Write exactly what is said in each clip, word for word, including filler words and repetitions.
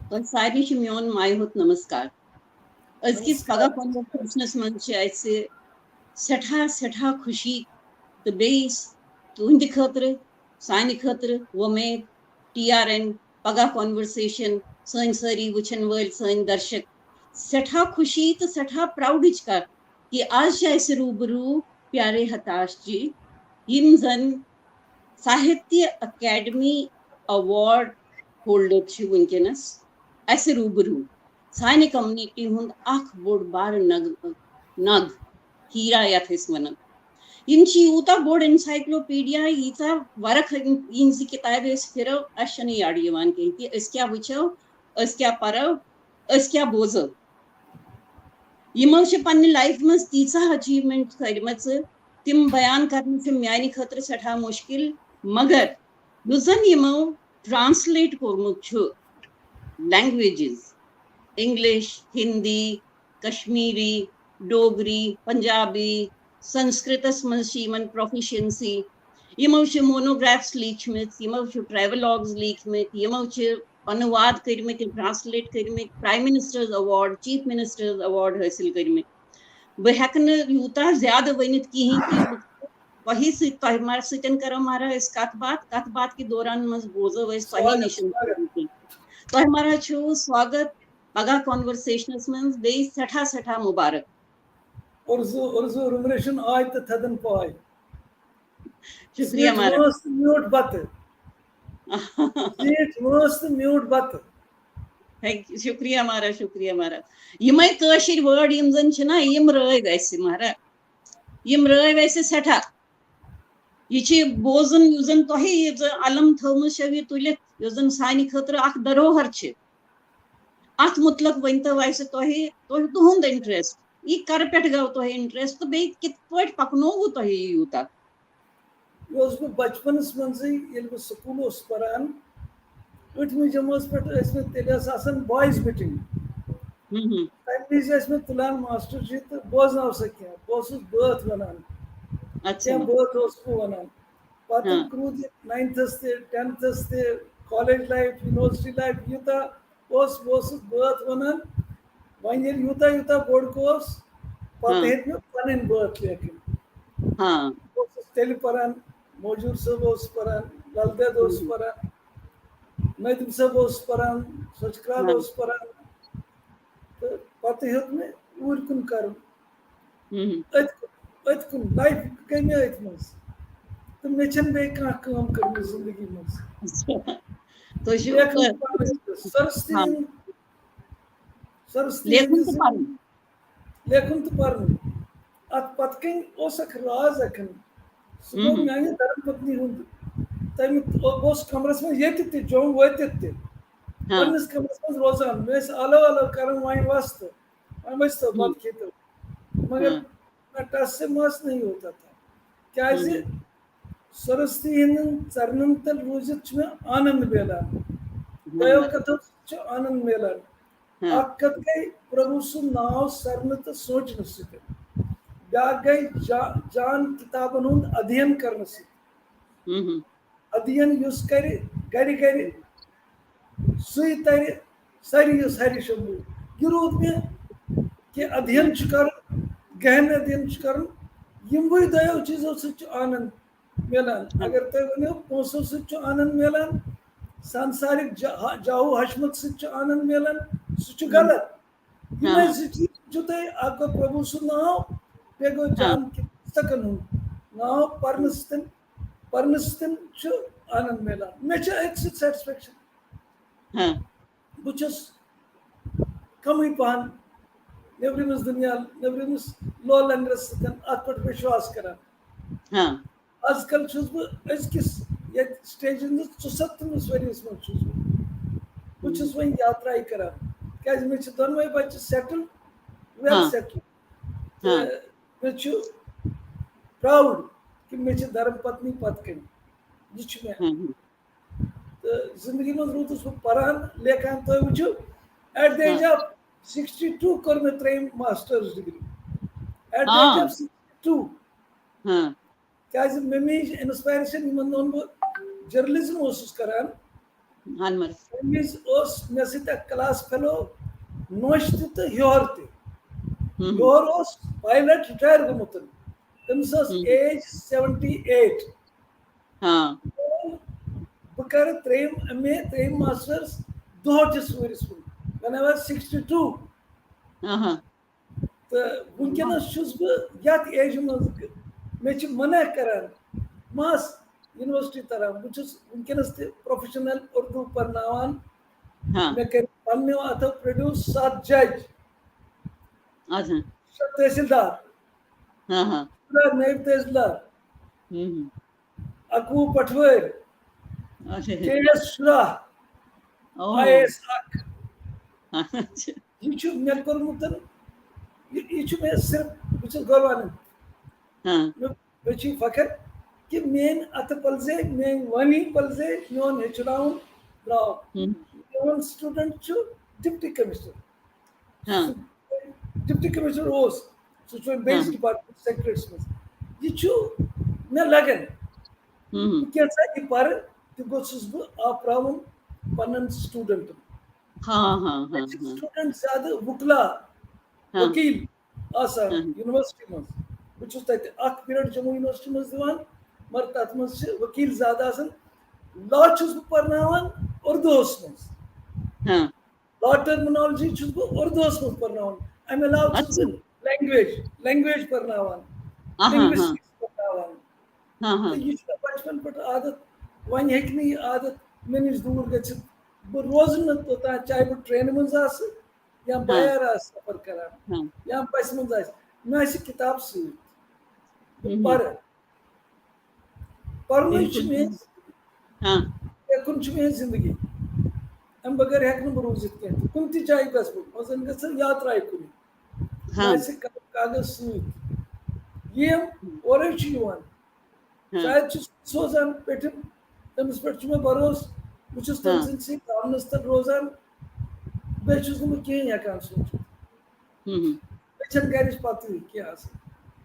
تۄہہِ سارنٕے چھُ میون مایہِ ہُنٛد نمسکار۔ أزکِس پگاہ کانورسیشنس منٛز چھِ اَسہِ سٮ۪ٹھاہ سٮ۪ٹھاہ خوشی تہٕ بیٚیہِ تُہنٛدِ خٲطرٕ، سانہِ خٲطرٕ وۄمید، ٹی آر این، پگاہ کانورسیشن، سٲنۍ سٲری وٕچھن وٲلۍ، سٲنۍ درشک، سٮ۪ٹھاہ خوشی تہٕ سٮ۪ٹھاہ پراؤڈٕچ کتھ کہِ آز چھِ اَسہِ روٗبروٗ پیارے ہتاش جی، یِم زن ساہتیہ اکیڈمی ایوارڈ ہولڈر چھِ وٕنکیٚنس اَسہِ روٗبروٗ۔ سانہِ کمنٹی ہُنٛد اکھ بوٚڑ بارٕ نگ نگ ہیرا یتھ أسۍ ونان۔ یِم چھِ یوٗتاہ بوٚڑ انسائیکلوپیڈیا، ییٖژاہ ورق یِہنٛزِ کِتابہِ أسۍ پھِرو، اَسہِ چھَنہٕ یَڈ یِوان کینٛہہ کہِ أسۍ کیٛاہ وٕچھو، أسۍ کیٛاہ پَرو، أسۍ کیٛاہ بوزو۔ یِمو چھِ پننہِ لایفہِ منٛز تیٖژاہ اچیومنٹ کٔرمٕژ، تِم بیان کرنہٕ چھُ میانہِ خٲطرٕ سٮ۪ٹھاہ مُشکِل، مگر یُس زن یِمو ٹرانسلیٹ کوٚرمُت چھُ لینگویجز، انگلش، ہندی، کشمیری، ڈوگری، پنجابی، سنسکرتس منٛز چھِ یِمن پروفیشنسی، یِمو چھِ مونوگرافس لیٖکھمٕتۍ، یِمو چھِ ٹریولاگز لیٖکھمٕتۍ، یِمو چھِ انواد کٔرمٕتۍ، تِم ٹرانسلیٹ کٔرمٕتۍ، prime ministers award, chief ministers award حٲصِل کٔرمٕتۍ۔ بہٕ ہٮ۪کہٕ نہٕ یوٗتاہ زیادٕ ؤنِتھ کِہیٖنۍ کہِ بہٕ تۄہہِ سۭتۍ، تۄہہِ مر-، سۭتۍ کرو مہراہ أسۍ کتھ باتھ، کتھ باتھ کہِ دوران منٛز بوزو أسۍ تۄہہِ نِش۔ تۄہہِ مہراہ چھُو سواگت پگاہ کانورسیشنس منٛز، بیٚیہِ سٮ۪ٹھاہ سٮ۪ٹھاہ مُبارک۔ اُرزو اُرزو رُمریشن آے تہٕ تھدن پاے۔ شُکریہ مہراہ۔ مٲنٛس تہٕ میوٗٹھ بتہٕ۔ زیٖٹھ مٲنٛس تہٕ میوٗٹھ بتہٕ۔ ہے، شُکریہ مہراہ، شُکریہ مہراہ۔ یِمے کٲشِر وٲڈ یِم زن چھِنہ، یِم رٲوۍ اَسہِ مہراہ، یِم رٲوۍ اَسہِ سٮ۪ٹھاہ۔ یہِ چھِ بوزُن، یُس زن تۄہہِ یہِ زن علم تھٲومٕژ چھَو یہِ تُلِتھ، یُس زن سانہِ خٲطرٕ اکھ دروہر چھِ۔ اتھ مُتلق ؤنۍتو اَسہِ تۄہہِ، تۄہہِ تُہُنٛد انٹرسٹ، یہِ کرٕ پٮ۪ٹھ گوٚو تۄہہِ انٹرسٹ تہٕ بیٚیہِ کِتھ پٲٹھۍ پکنووُ تۄہہِ یہِ یوٗتاہ؟ یہِ اوسُس بہٕ بچپنس منٛزٕے، ییٚلہِ بہٕ سکوٗل اوسُس پران، ٲٹھمہِ جمٲژ پٮ۪ٹھ ٲسۍ مےٚ، تیٚلہِ ٲس آسان بوائز میٖٹِنٛگ۔ ہُم ہُم۔ تَمہِ وِزِ ٲسۍ مےٚ تُلان ماسٹر جی تہٕ بوزناو سا کینٛہہ۔ بہٕ اوسُس بٲتھ وَنان، اچھا۔ کینٛہہ بٲتھ اوسُس بہٕ وَنان۔ پَتہٕ ہاں۔ روٗد یہِ ناینتھَس تہِ، ٹینتھَس تہِ، کالج لایف، یونیورسٹی لایف، یوٗتاہ اوس، بہٕ اوسُس بٲتھ وَنان۔ وۄنۍ ییٚلہِ یوٗتاہ یوٗتاہ بوٚڑ گوس، پَتہٕ ہاں۔ ہیٚتۍ مےٚ پَنٕنۍ بٲتھ لیکھٕنۍ۔ ہاں۔ بہٕ اوسُس تیٚلہِ پَران، موجوٗر صٲب اوس پَران، لل دٮ۪د اوس ہُم۔ پَران، نٲدِم صٲب اوس پَران، سۄچھ کرٛال ہاں۔ اوس پَران۔ تہٕ پَتہٕ ہیوٚت مےٚ اوٗرۍ کُن کَرُن۔ ہُم۔ أتھۍ کُن، أتھۍ کُن، لایف گٔے مےٚ أتھۍ منٛز۔ تہٕ مےٚ چھَنہٕ بیٚیہِ کانٛہہ کٲم کٔرمٕژ زِندگی منٛز۔ تُہۍ چھِو لیکھُن پَرُن، سرستی ہاں۔ ہُنٛد، سرستی لیکھُن ہُنٛد تہٕ پَرُن۔ لیکھُن تہٕ پَرُن۔ اَتھ پَتہٕ کَنۍ اوس اَکھ راز اَکھ۔ سُہ گوٚو ہُم۔ میٛانہِ دَرٕپَتنی ہُنٛد۔ تَمیُک، بہٕ اوسُس کَمرَس منٛز ییٚتہِ تہِ، جوٚم وٲتِتھ تہِ۔ ہاں۔ پَنٕنِس کَمرَس منٛز روزان۔ مےٚ ٲسۍ آلو آلو کَران وۄنۍ وۄستہٕ۔ وۄنۍ ؤسۍتو، ہُم۔ بَتہٕ کھیٚتو۔ مگر ہاں۔ نہ، ٹس سے مس نہیں ہوتا تھا۔ کیٛازِ؟ ہُم۔ سرستی ہٕنٛدٮ۪ن ژرنن تل روٗزِتھ چھُ مےٚ آنند میلان۔ ہُم۔ دۄیو کتھو سۭتۍ چھُ آنند میلان۔ ہاں۔ اکھ کتھ گٔے پربھو سُنٛد ناو سرنہٕ تہٕ سونچنہٕ سۭتۍ۔ بیٛاکھ گٔے جا-، جان کتابن ہُنٛد ادھین کرنہٕ سۭتۍ۔ ہُم ہُم۔ ادھین یُس کرِ گرِ گرِ، سُے ترِ ساری یُس ہرِ شمبھو۔ یہِ روٗد مےٚ کہِ ادھین چھُ کرُن، گہن ادھین چھُ کرُن۔ یِموٕے دۄیو چیٖزو سۭتۍ چھُ آنند میلان۔ اگر تۄہہِ ؤنِو، پونٛسو سۭتۍ چھُ آنند میلان، سانسارِک جا-، ہا-، جاہو حشمت سۭتۍ چھُ آنند میلان، سُہ چھُ غلط۔ یِمے زٕ چیٖز چھُ تۄہہِ، اکھ گوٚو پربھو سُنٛد ناو، بیٚیہِ گوٚو جان کہِ پُستکن ہُنٛد ناو پرنہٕ سۭتۍ، پرنہٕ سۭتۍ چھُ آنند میلان۔ مےٚ چھِ أتھۍ سۭتۍ سیٹسفیکشن۔ ہاں۔ بہٕ چھُس کمٕے پہن نیبرِمِس دُنیا، نیبرِمِس لو لنگرس سۭتۍ اتھ پٮ۪ٹھ وشواس کران۔ ہاں۔ از کل چھُس بہٕ أزکِس یتھ سٹیجہِ ہٕنٛدِس ژُسَتتھمِس ؤریَس منٛز چھُس بہٕ۔ بہٕ چھُس وۄنۍ یاترا کران، کیازِ مےٚ چھِ دۄنوَے بچہِ سیٹل، ویل ہاں۔ سیٹل۔ ہاں۔ تہٕ مےٚ چھُ پراؤڈ کہِ مےٚ چھِ دھرم پتنی پتہٕ کنہِ۔ یہِ چھُ مےٚ۔ ہاں، ہاں۔ تہٕ زندگی منٛز روٗدُس بہٕ پران، لیکھان۔ تُہۍ وٕچھِو، at the age ہاں۔ of sixty two کوٚر مےٚ ترٛیٚیِم masters degree. At the age ہاں۔ of sixty two۔ ہاں۔ کیازِ مےٚ میج انسپایریشن یِمن دۄہن بہٕ جرنلزم اوسُس کران، ہنمر۔ تَمہِ وِزِ اوس مےٚ سۭتۍ اکھ کلاس فیلو نوش تہِ تہٕ ہیور تہِ۔ ہم۔ یورٕ اوس پایلٹ رِٹایَر گوٚمُت۔ تٔمِس ٲس ہم۔ Age seventy eight. ہاں۔ بہٕ کرٕ ترٛیٚیِم ایم اے، ترٛیٚیِم ماسٹرس دُہٲٹھِس ؤرِس کُن۔ When I was sixty two۔ ہاں ہاں۔ تہٕ وٕنکیٚنَس چھُس بہٕ یَتھ ایجہِ منٛز، مےٚ چھِ منع کران، مَس یونیورسٹی تران۔ بہٕ چھُس وٕنکیٚنَس تہِ پروفیشنل اردو پرناوان۔ ہاں۔ مےٚ کٔرۍ پننیو اَتھو پروڈیوس ستھ جج، اَدٕ ہاں۔ شےٚ تحصیلدار، ہاں ہاں۔ شُراہ نٲیِب تحصیلدار، ہم۔ اَکوُہ پٹھوٲرۍ، اچھا۔ کے ایس شُراہ، او۔ آئی اے ایس اکھ۔ اچھا۔ یہِ چھُ مےٚ کوٚرمُت، یہِ، یہِ چھُ مےٚ صرف، بہٕ چھُس گۄڈٕ وَنان، ہاں۔ مےٚ، مےٚ چھُ یہِ فخر کہِ میٲنۍ اَتھٕ پَلزے، میٲنۍ وٲنی پَلزے، میون ہیٚچھناوُن درٛاو۔ ہم۔ میون سٹوڈنٹ چھُ ڈپٹی کمشنر۔ ہاں۔ سُہ ڈپٹی کمشنر اوس، سُہ چھُ وۄنۍ بیٚیِس ہاں۔ ڈپارٹمنٹ سیکرٹریٹس منٛز۔ یہِ چھُ مےٚ لگان۔ ہم۔ بہٕ کینٛژھا تہِ پَرٕ، تہِ گوٚژھُس بہٕ آپراوُن پننٮ۪ن سٹوڈنٹن۔ ہاں ہاں ہاں مےٚ چھِ ہاں۔ سٹوڈنٹ زیادٕ وکلا، ہاں۔ وکیل آسان ہاں۔ یونیورسٹی منٛز۔ بہٕ چھُس تَتہِ اکھ پیریڈ جموں یونیورسٹی منٛز دِوان، مگر تَتھ منٛز چھِ وکیل زیادٕ آسان۔ لا چھُس بہٕ پرناوان اردوہس منٛز۔ ہاں۔ لا ٹرمنالوجی چھُس بہٕ اردوہس منٛز پرناوان۔ اَمہِ علاوٕ چھُس اچھا۔ بہٕ لینگویج، لینگویج پرناوان، ہاں ہاں ہاں۔ لنگوسٹکس پرناوان۔ ہاں ہاں۔ تہٕ یہِ چھُ مےٚ بچپن پٮ۪ٹھ عادت، وۄنۍ ہیٚکہِ نہٕ یہِ عادت مےٚ نِش دوٗر گٔژھِتھ۔ بہٕ روزٕ نہٕ توٚتام، چاہے بہٕ ٹرینہِ منٛز آسہٕ یا ہاں۔ بایار آسہٕ سفر کران ہاں۔ یا بسہِ منٛز آسہِ، مےٚ آسہِ کِتاب سۭتۍ، بہٕ ہم۔ پرٕ۔ پرنُے چھُ بِلکُل۔ میٲنۍ، ہاں۔ لیکھُن چھُ میٲنۍ زندگی۔ اَمہِ بغٲر ہیٚکہٕ نہٕ بہٕ روٗزِتھ کینٛہہ۔ کُنہِ تہِ جایہِ گژھٕ بہٕ، مثلاً گژھٕ یاترایہِ کُنہِ، مےٚ ہاں۔ آسہِ کا-، کاغذ سۭتۍ۔ یِم اورَے چھِ یِوان۔ ہاں۔ شاید چھُس سوزان پیٚٹھِم، تٔمِس پٮ۪ٹھ چھُ مےٚ بھروسہٕ۔ بہٕ چھُس تٔمۍ ہاں۔ سٕنٛدِ سٕے دامنَس تَل روزان۔ بیٚیہِ چھُس نہٕ بہٕ کِہیٖنۍ ہٮ۪کان سوٗنٛچِتھ۔ ہم۔ مےٚ چھَنہٕ گَرِچ پَتہٕے کینٛہہ آسان۔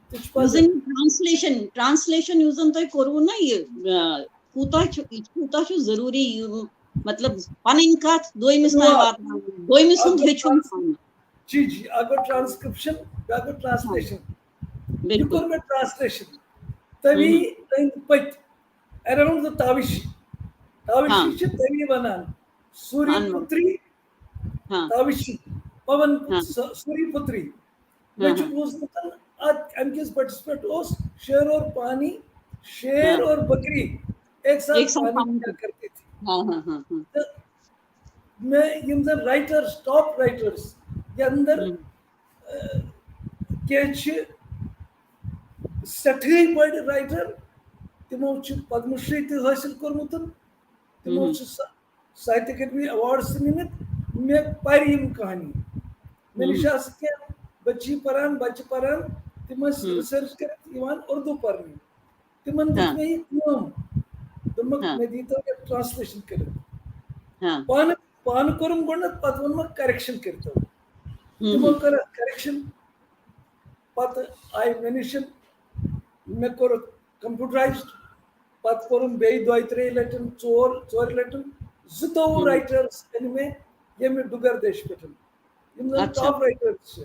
تہِ چھُ یُس پَتہٕ زَن ٹرانسلیشن، ٹرانسلیشن یُس زَن تۄہہِ کوٚروٕ نا یہِ، آ، کوٗتاہ چھُ، یہِ کوٗتاہ چھُ ضروٗری، یہِ، مطلب، پَنٕنۍ کَتھ دوٚیمِس تام واتناوٕنۍ، دوٚیمِس سُنٛد ہیٚچھُن پَنُن۔ جی، جی، اَکھ گوٚو ٹرانسکرپشن، بیٛاکھ گوٚو ٹرانسلیشن۔ یہِ بِلکُل۔ کوٚر مےٚ ٹرانسلیشن۔ تَمی أنٛدۍ پٔکۍ، around the تاوشی۔ تاوشی ہاں۔ چھِ تَمی وَنان۔ سوری اَہَن۔ پُتری، ہاں۔ تاوشی، پون ہاں۔ س-، سوری پُتری۔ ہاں، مےٚ چھُ ہاں۔ بوٗزمُت، اَتھ، اَمہِ کِس بٔٹِس پٮ۪ٹھ اوس شیر اور پانی، شیر ہاں۔ اور بکری ایک ساتھ ایک ساتھ پانی پانی پیا کرتے تھے۔ ہاں، ہاں، ہاں، ہاں۔ تہٕ مےٚ یِم زَن writers، top writers، یَتھ اَندَر، ہم۔ اَ، کینٛہہ چھِ سٮ۪ٹھٕے بٔڑۍ writer، تِمو چھُ پدم شری تہِ حٲصِل کوٚرمُت، تِمو ہم۔ چھُ سا-، ساہتیہ اکیڈمی awards تہِ نِمٕتۍ۔ مےٚ پَرِ یِم کہانی۔ مےٚ نِش ہم۔ آسہٕ کینٛہہ بٔچی پَران، بَچہٕ پَران، تِم ٲسۍ ہم۔ research کٔرِتھ یِوان اردو پَرنہِ۔ تِمن دِژ ہاں۔ مےٚ یہِ کٲم، دوٚپمَکھ، ہاں۔ مےٚ دیٖتو یَتھ translation کٔرِتھ۔ ہاں۔ پانہٕ، پانہٕ کوٚرُم گۄڈٕنٮ۪تھ، پَتہٕ ووٚنمَکھ، correction کٔرۍتو۔ ہم، تِمو ہم۔ کٔر اَتھ correction، پَتہٕ آیہِ مےٚ نِش، مےٚ کوٚر computerized، پَتہٕ کوٚرُم بیٚیہِ دۄیہِ ترٛیٚیہِ لَٹہِ، ژور، ژورِ لَٹہِ، زٕتووُہ ہم۔ writers أنۍ مےٚ ییٚمہِ ڈُگردیش پٮ۪ٹھ۔ یِم زَن اچھا۔ top writers چھِ،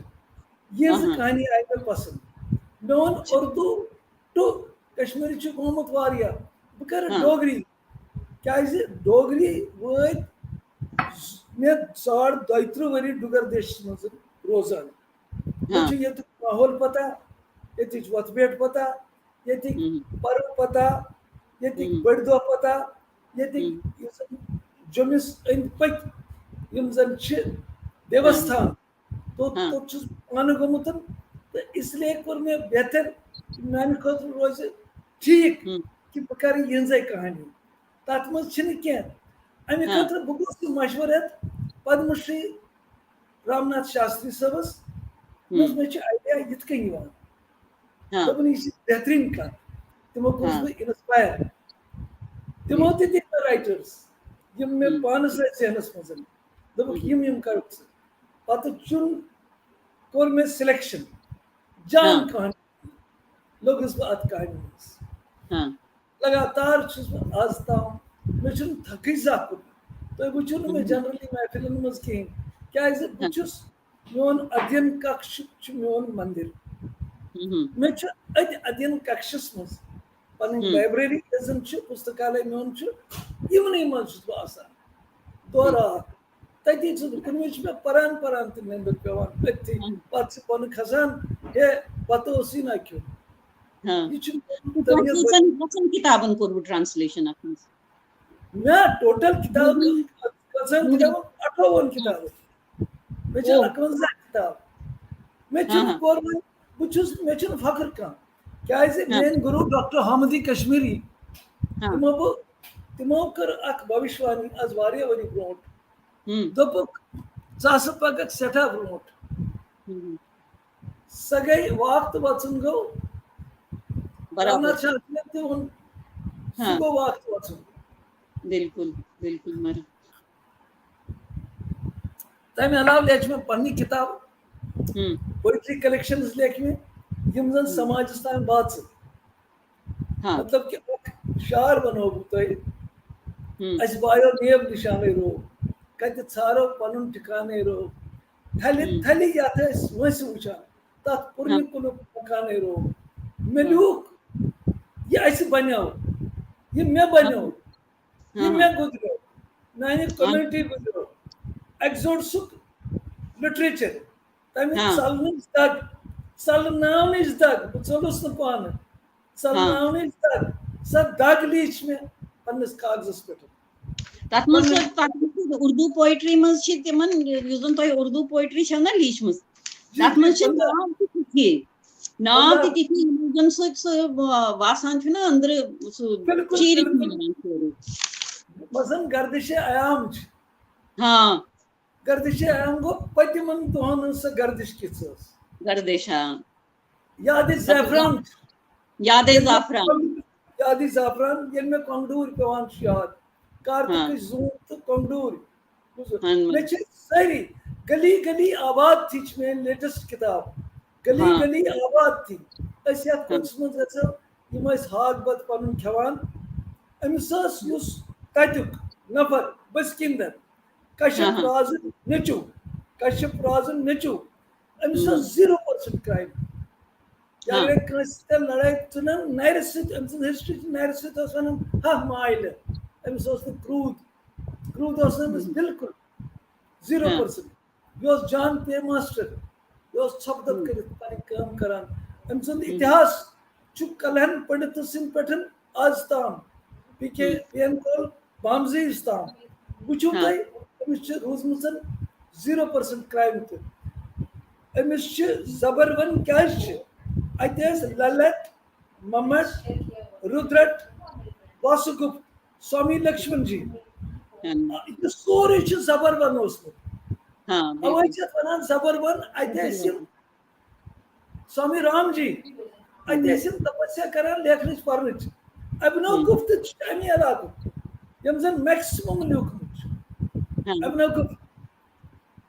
یِہٕنٛزٕ ہاں، ہاں۔ کہانی آیہِ مےٚ پسنٛد۔ مےٚ ووٚن، اچھا۔ اردو to کشمیری چھُ گوٚمُت واریاہ، بہٕ کرٕ ہاں۔ ڈوگری، کیازِ ڈوگری وٲتۍ مےٚ ساڑ دۄیہِ ترٕٛہ ؤری ڈُگر دیشس منٛز روزان۔ مےٚ ہاں۔ چھُ ییٚتیُک ماحول پتہ، ییٚتِچ وۄتھ بیٹھ پتہ، ییٚتِکۍ ہم۔ پرو پتہ، ییٚتِکۍ ہم۔ بٔڑۍ دۄہ پتہ، ییٚتِکۍ ہم۔ یُس زن جوٚمِس أنٛدۍ پٔکۍ یِم زن چھِ دیوستھان، ہم۔ توٚت، ہم۔ توٚت چھُس بہٕ پانہٕ گوٚمُت، تہٕ اس لیے کوٚر مےٚ بہتر کہِ میانہِ خٲطرٕ روزِ ٹھیٖک ہم۔ کہِ بہٕ کرٕ یِہٕنٛزے کہانی۔ تتھ منٛز چھِنہٕ کینٛہہ۔ امہِ ہم۔ خٲطرٕ بہٕ گوٚژھُس یہِ مشورٕ ہٮ۪تھ پدم شری رام ناتھ شاستری صٲبس۔ ہم۔ دوٚپمَس، مےٚ چھُ idea یِتھ کٔنۍ یِوان۔ ہاں۔ دوٚپُن، یہِ چھِ بہتریٖن کَتھ۔ تِمو کوٚرُس ہاں۔ بہٕ inspire۔ تِمو تہِ دِتۍ مےٚ writers، یِم مےٚ ہم۔ پانَس ٲسۍ ذہنَس منٛز۔ دوٚپُکھ، ہم۔ یِم، یِم کَرُکھ ژٕ۔ پَتہٕ چُن، کوٚر مےٚ selection۔ جان ہاں۔ کہانی لوٚگُس بہٕ اَتھ کامہِ منٛز۔ ہاں۔ لگاتار چھُس بہٕ آز تام، مےٚ چھُنہٕ تھکٕے زانٛہہ کوٚرمُت۔ تُہۍ وٕچھِو نہٕ مےٚ جنرلی محفلن منٛز کِہیٖنۍ، کیازِ بہٕ چھُس، میون ادھین ککش چھُ میون مندر۔ مےٚ چھُ أتھۍ ادھین ککشس منٛز پنٕنۍ لایبریری، یۄس زن چھِ پُستکالے میون چھُ، یِمنٕے منٛز چھُس بہٕ آسان دۄہ راتھ۔ تتی چھُس بہٕ، کُنہِ وِزِ چھُ مےٚ پران پران تہِ نیٚنٛدٕر پٮ۪وان أتھی۔ پتہٕ چھِ بۄنہٕ کھسان، ہے، بتہٕ اوسُے نہ کھیوٚن۔ یہِ چھُ تۄہہِ کٔژَن، کٔژَن کِتابَن کوٚروٕ ٹرانسلیشن اَتھ منٛز؟ مےٚ ٹوٹل کِتاب، کٔژَن کِتابَن؟ اَٹھووُہَن کِتابَن۔ مےٚ چھِ اَکوَنزاہ کِتاب۔ مےٚ چھُنہٕ کوٚرمُت، بہٕ چھُس، مےٚ چھُنہٕ فخر کانٛہہ۔ کیٛازِ میٛٲنۍ گُروٗ ڈاکٹر حامدی کشمیٖری، تِمو بہٕ، تِمو کٔر اَکھ بھوشوانی آز واریاہ ؤری برونٛٹھ۔ دوٚپُکھ، "ژٕ ہسا پَکَکھ سٮ۪ٹھاہ برونٛٹھ۔" سۄ گٔے واکھ تہٕ وَژُن گوٚو۔ برابر۔ رمناتھ شاہ تہِ ووٚن، سُہ گوٚو واکھ تہٕ وَژُن۔ بِلکُل، بِلکُل، مگر۔ تَمہِ علاوٕ لیکھِ مےٚ پننہِ کِتاب، poetry collections لیکھِ مےٚ، یِم زَن سماجَس تام واژٕ۔ مطلب کہِ اَکھ شعر وَنو بہٕ تۄہہِ، اَسہِ بایو نیب نِشانَے روو، کَتہِ ژھارو پَنُن ٹھِکانَے روو۔ تھلہِ، تھلہِ یتھ أسۍ وٲنٛسہِ وٕچھان، تتھ پُرنہِ کُنُک مکانے روو۔ مےٚ لیوٗکھ، یہِ اَسہِ بنیو، یہِ مےٚ بنیو، یہِ مےٚ گُزریو، میانہِ community گُزریو۔ Exodus ُک literature، تمیُک ژلنٕچ دگ، ژلناونٕچ دگ، بہٕ ژوٚلُس نہٕ پانہٕ، ژلناونٕچ دگ، سۄ دگ لیٖچھ مےٚ پننِس کاغذس پٮ۪ٹھ۔ تتھ منٛز چھِ، تتھ منٛز چھِ اردو poetry منٛز چھِ تِمن، یُس زن تۄہہِ اردو poetry چھو نہ لیٖچھمٕژ، تتھ منٛز چھِ ناو تہِ تِتھی، ناو تہِ تِتھی، یِمن زن سۭتۍ سُہ وا-، واسان چھُ نہ أنٛدرٕ، سُہ بِلکُل، چیٖرِتھ بِلکُل۔ نیران سورُے۔ مثلاً گردشِ ایام چھِ۔ ہاں۔ گردشِ ایام گوٚو پٔتِمن دۄہن ہٕنٛز سۄ گردش کِژھ ٲس۔ گردش، ہاں۔ یادِ زعفران۔ یادِ زعفران۔ یادِ زعفران، ییٚلہِ مےٚ کۄنٛگڈوٗرۍ پٮ۪وان چھُ یاد، کارتِکٕچ زوٗن تہٕ کۄنٛگڈوٗرۍ۔ بوٗزُو؟ مےٚ چھِ سٲری گلی گلی آباد تہِ چھِ میٛٲنۍ latest کِتاب۔ گلی گلی آباد تہِ۔ أسۍ یَتھ کۄٹھِس منٛز گژھو، یِم ٲسۍ ہاکھ بَتہٕ پَنُن کھٮ۪وان۔ أمِس ٲس یُس تَتیُک نفر، بسکِندَر، کشپ رازُن نیٚچوٗ، کشپ رازُن نیٚچوٗ، أمِس ٲس zero percent crime۔ یا اگر کٲنٛسہِ سۭتۍ لڑٲے ژھٕنن نرِ سۭتۍ، أمۍ سٕنٛز history چھِ نرِ سۭتۍ اوس ونان، ہا مایلہِ، أمِس اوس نہٕ کرٛوٗد، کرٛوٗد اوس نہٕ أمِس بِلکُل zero percent۔ یہِ اوس جان پے ماسٹر، یہِ اوس ژھۄپہٕ دَپ کٔرِتھ پنٕنۍ کٲم کران۔ أمۍ سُنٛد اتحاس چھُ کلہن پنڈتہٕ سٕنٛدِ پٮ۪ٹھ آز تام، پی کے پی این کول بامزیس تام۔ وٕچھِو تُہۍ، أمِس چھِ روٗزمٕژ zero percent crime تہِ۔ أمِس چھِ زبر ون کیٛازِ چھِ؟ اَتہِ ٲسۍ للت، ممٹ، رُدرٹ، واسُگُپت، سوامی لکشمن جی۔ یہِ سورُے چھُ زبر ون اوسمُت۔ اَوَے چھِ اَتھ وَنان زبر ون۔ اَتہِ ٲسۍ یِم سوامی رام جی، اَتہِ ٲسۍ یِم تپسیا کران، لیکھنٕچ پرنٕچ۔ ابھنو گپت چھُ اَمی علاقُک، یِم زَن maximum لیوٗکھمُت چھُ۔ ابھنو گپت۔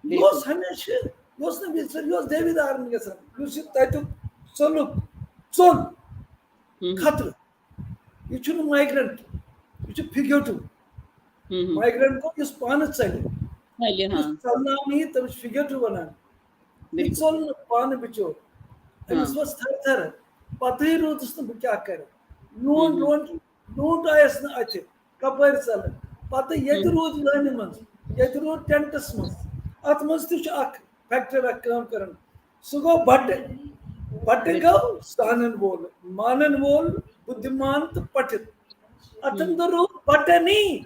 یہِ اوس ہمیشہِ، یہِ اوس نہٕ وِزِ، یہِ اوس دیوی دارن گژھان، یُس یہِ تَتیُک ژوٚلُک، ژوٚل خطرٕ۔ یہِ چھُنہٕ migrant، یہِ چھُ fugitive۔ Migrant گوٚو یُس پانہٕ ژَلہِ۔ ژَلہِ، یُس ژَلناونہٕ یی، تٔمِس چھِ fugitive وَنان۔ یہِ ژوٚل نہٕ پانہٕ بِچور۔ أمِس ؤژھ تھر تھر۔ پَتہٕے روٗدُس نہٕ بہٕ کیٛاہ کَرٕ۔ لوٗنٛڈ، لوٗنٛڈ، لوٗنٛڈ آیَس نہٕ اَتھِ۔ کَپٲرۍ ژَلہٕ؟ پَتہٕ ییٚتہِ روٗد لٲنہِ منٛز، ییٚتہِ روٗد ٹٮ۪نٹَس منٛز۔ اَتھ منٛز تہِ چھُ اَکھ factor اَکھ کٲم کَران۔ سُہ گوٚو بَٹہٕ۔ بَٹہٕ گوٚو زانَن وول، مانَن وول، بُدھِمان تہٕ پٔٹھِت۔ اَتھ اَندَر روٗد بَٹَنی۔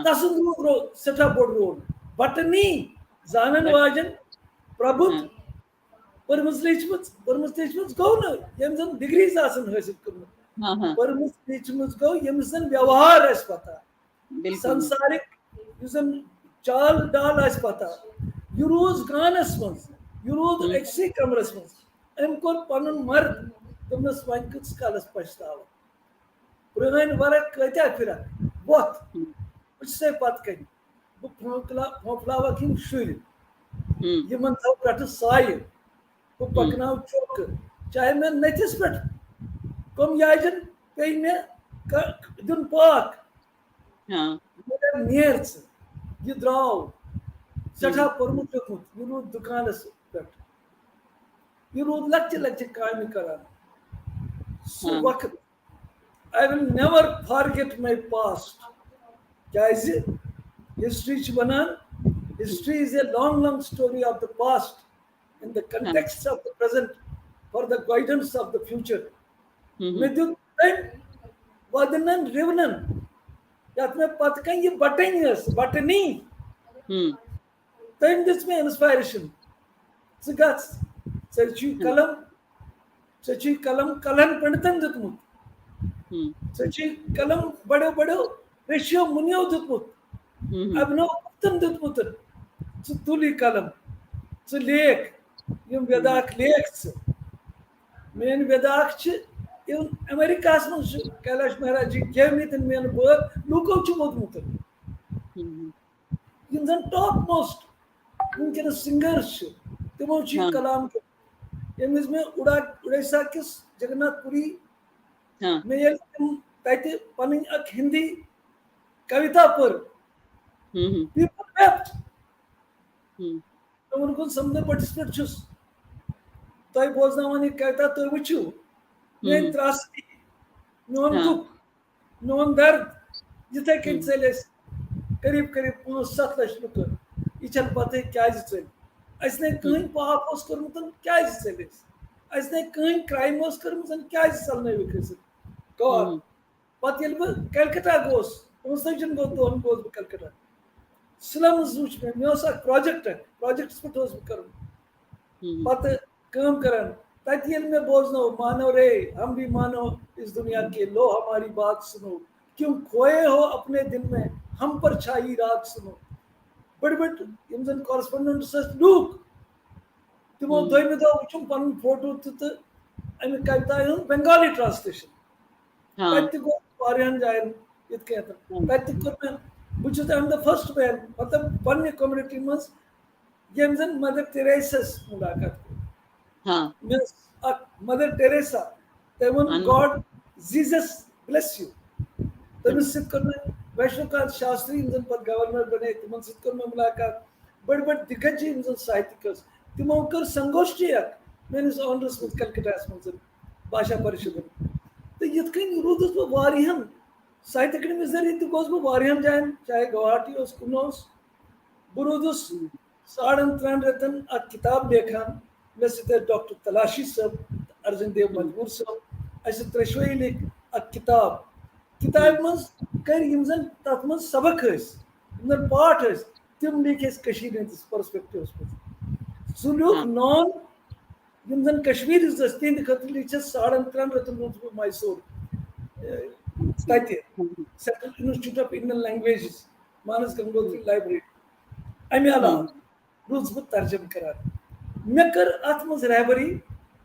تَسُنٛد روٗد رو-، سٮ۪ٹھاہ بوٚڑ role۔ بَٹَنی، زانَن واجٮ۪ن، پرٛبُدھ۔ پٔرمٕژ لیٖچھمٕژ، پٔرمٕژ لیٖچھمٕژ گوٚو نہٕ ییٚمۍ زَن degrees آسَن حٲصِل کٔرمٕژ۔ پٔرمٕژ لیٖچھمٕژ گوٚو ییٚمِس زَن ویوہار آسہِ پَتہ۔ سنسارِک یُس زَن چال ڈال آسہِ پَتہ۔ یہِ روٗز گانَس منٛز، یہِ روٗد أکسٕے کمرَس منٛز۔ أمۍ کوٚر پَنُن مرد، دوٚپنَس، "وۄنۍ کۭتِس کالَس پَشتاوَکھ؟ پرٛٲنۍ وَرَق کۭتیٛاہ پھِرَکھ؟ وۄتھ، بہٕ چھُسَے پَتہٕ کَنہِ۔ بہٕ پھونٛکلا-، پھونٛپلاوَکھ یِم شُرۍ، یِمَن تھاو پٮ۪ٹھٕ سایہِ، بہٕ پَکناو چوکہٕ، چاہے مےٚ نٔتھِس پٮ۪ٹھ کٕم یاجَن پیٚیہِ مےٚ ک-، دیُن پاکھ۔" مگر نیر ژٕ، یہِ درٛاو سٮ۪ٹھاہ پوٚرمُت لیوٚکھمُت، یہِ روٗد دُکانَس پٮ۪ٹھ، یہِ روٗد لۄکچہِ لۄکچہِ کامہِ کران۔ سُہ ہاں۔ وقت، I will never forget my past۔ کیازِ؟ ہسٹری چھِ وَنان، history is a long long story of the past in the context of the present for the guidance of the future۔ ہم۔ مےٚ دیُت تٔمۍ وۄدنن رِونن، یَتھ مےٚ پَتہٕ کَنہِ یہِ بَٹٕنۍ ٲس، بَٹٕنی۔ ہم۔ تٔمۍ دِژ مےٚ inspiration۔ ژٕ گژھ، ژےٚ چھُے ہم۔ قلم، ژےٚ چھُے قلم کلہن پنڈتن دیُتمُت۔ ہم۔ ژےٚ چھُے قلم بڑیو بڑیو ریشیو مُنیو دیُتمُت۔ ہم۔ ابنو گپتن دیُتمُت۔ ژٕ تُل یہِ قلم، ژٕ لیکھ، یِم ویداکھ لیکھ ژٕ۔ میٲنۍ ویداکھ چھِ، even امریکہس منٛز چھُ کیلاش مہاراج جی گیٚومٕتۍ میٲنۍ بٲتھ لوٗکو چھُ ووتمُت۔ ہم۔ یِم زن top most وٕنکیٚنس singers چھِ، تِمو چھُ یہِ ہاں۔ کلام کوٚرمُت۔ ییٚمہِ وِزِ مےٚ اُڑا-، اُڑیسا کِس جگناتھ پوری، ہاں۔ مےٚ ییٚلہِ تِم تَتہِ پنٕنۍ اکھ ہِندی کویتا پٔر، ہم۔ people wept۔ ہم۔ مےٚ ووٚنُکھ، سمجھو participant چھُس، تۄہہِ بوزناوان یہِ کویتا، تُہۍ وٕچھِو میٲنۍ ہم۔ ترٛاس، میون ہاں۔ دُکھ، میون درد، یِتھے کٔنۍ ہم۔ ژٔلۍ أسۍ قریب قریب پانٛژھ ستھ لچھ لُکہٕ۔ یہِ چھنہٕ پتہٕے کیازِ ژٔلۍ۔ اسہِ نے کٕہٕنۍ پاپ اوس کوٚرمُت، کیازِ ژٔلۍ أسۍ؟ اسہِ نے کٕہٕنۍ crime اوس کٔرمٕژ، کیازِ ژلنٲوِکھ أسۍ؟ God۔ ہم۔ پتہٕ ییٚلہِ بہٕ کلکتہ گوس، پانٛژتٲجی گوٚو دۄہن گوس بہٕ کلکتہ۔ slums وٕچھ مےٚ، مےٚ اوس اکھ project اکھ، projectس پٮ۪ٹھ اوس بہٕ کران۔ ہم۔ پتہٕ کٲم کران۔ تتہِ ییٚلہِ مےٚ بوزنو، مانو رے، ہم بھی مانو اس دنیا کے، لو ہماری بات سنو، کیوں کھوئے ہو اپنے دن میں، ہم پر چھائی رات سنو۔ بٔڑۍ بٔڑۍ یِم زن correspondents ٲسۍ لوٗکھ، تِمو ہم۔ دوٚیمہِ دۄہ وٕچھُم پنُن فوٹو تہِ تہٕ امہِ کویتا ہُنٛد بنگالی translation۔ ہاں۔ تتہِ تہِ گوٚو واریاہن جاین یِتھ کٔنۍ۔ ہم۔ تتہِ تہِ کوٚر مےٚ، بہٕ چھُس، I am the first man، مطلب، پننہِ community منٛز ییٚمۍ زن مدر ٹیریسس مُلاقات کوٚر۔ ہاں۔ مےٚ ٲس اکھ مدر ٹیریسا، تٔمۍ ووٚن، اہن۔ God, Jesus bless you۔ تٔمِس سۭتۍ کوٚر مےٚ، ویشنو کانت شاستری، یِم زن پتہٕ گورنر بنے، تِمن سۭتۍ کوٚر مےٚ مُلاقات۔ بٔڑۍ بٔڑۍ دِگج، یِم زن ساہتِک ٲسۍ، تِمو کٔر سنگوشٹی اکھ میٲنِس آنرس منٛز کلکتہس منٛز بھاشا پرشدن۔ تہٕ یِتھ کٔنۍ روٗدُس بہٕ واریاہن ساہتِک ذٔریعہٕ تہِ گوس بہٕ واریاہن جاین، چاہے گوہاٹی اوس، کُنہِ اوس۔ بہٕ روٗدُس ساڑن ترٛٮ۪ن رٮ۪تن اکھ کِتاب لیکھان۔ مےٚ سۭتۍ ٲسۍ ڈاکٹر تلاشی صٲب تہٕ ارجن دیو مجموٗر صٲب۔ اَسہِ ترٛٮ۪شوَے لیکھۍ اکھ کِتاب۔ کِتابہِ منٛز کٔرۍ یِم زن تتھ منٛز سبق ٲسۍ، یِم زن پاٹھ ٲسۍ، تِم لیکھۍ اَسہِ کٔشیٖرِ ہٕنٛدِس perspectiveس منٛز۔ سُہ لیوٗکھ ہاں۔ non، یِم زن کشمیٖرِس ٲسۍ، تِہنٛدِ خٲطرٕ لیکھۍ اَسہِ ساڑن ترٛٮ۪ن رٮ۪تن روٗدُس بہٕ میسور، اے، تتہِ، Central Institute of Indian Languages، Manasa Gangotri library۔ امہِ علاوٕ ہم۔ روٗدُس بہٕ ترجمہٕ کران۔ مےٚ کٔر اتھ منٛز رہبری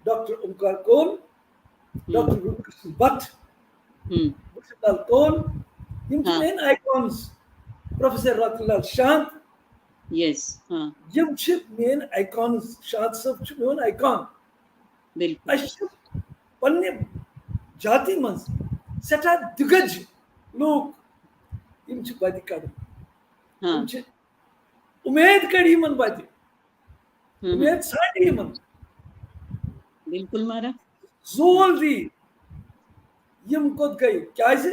ڈاکٹر اومکار کول، ہم۔ ڈاکٹر روٗپ کرشن بٹ، ہم۔ بُشپ لال کول، یِم چھِ ہاں۔ میٲنۍ icons۔ پروفیسر رتن لال شانت، yes، ہاں۔ یِم چھِ میٲنۍ icons۔ شانت صٲب چھُ میون icon۔ بِلکُل۔ اَسہِ چھِ پننہِ جاتی منٛز سٮ۪ٹھاہ دِگج لوٗکھ، یِم چھِ بدِ کڑان۔ ہاں۔ یِم چھِ، اُمید کڑِ یِمن بدِ۔ ہم۔ اُمید ژھانڈِ یِمن۔ بِلکُل مارا۔ زول دی۔ یِم کوٚت گٔے؟ کیازِ؟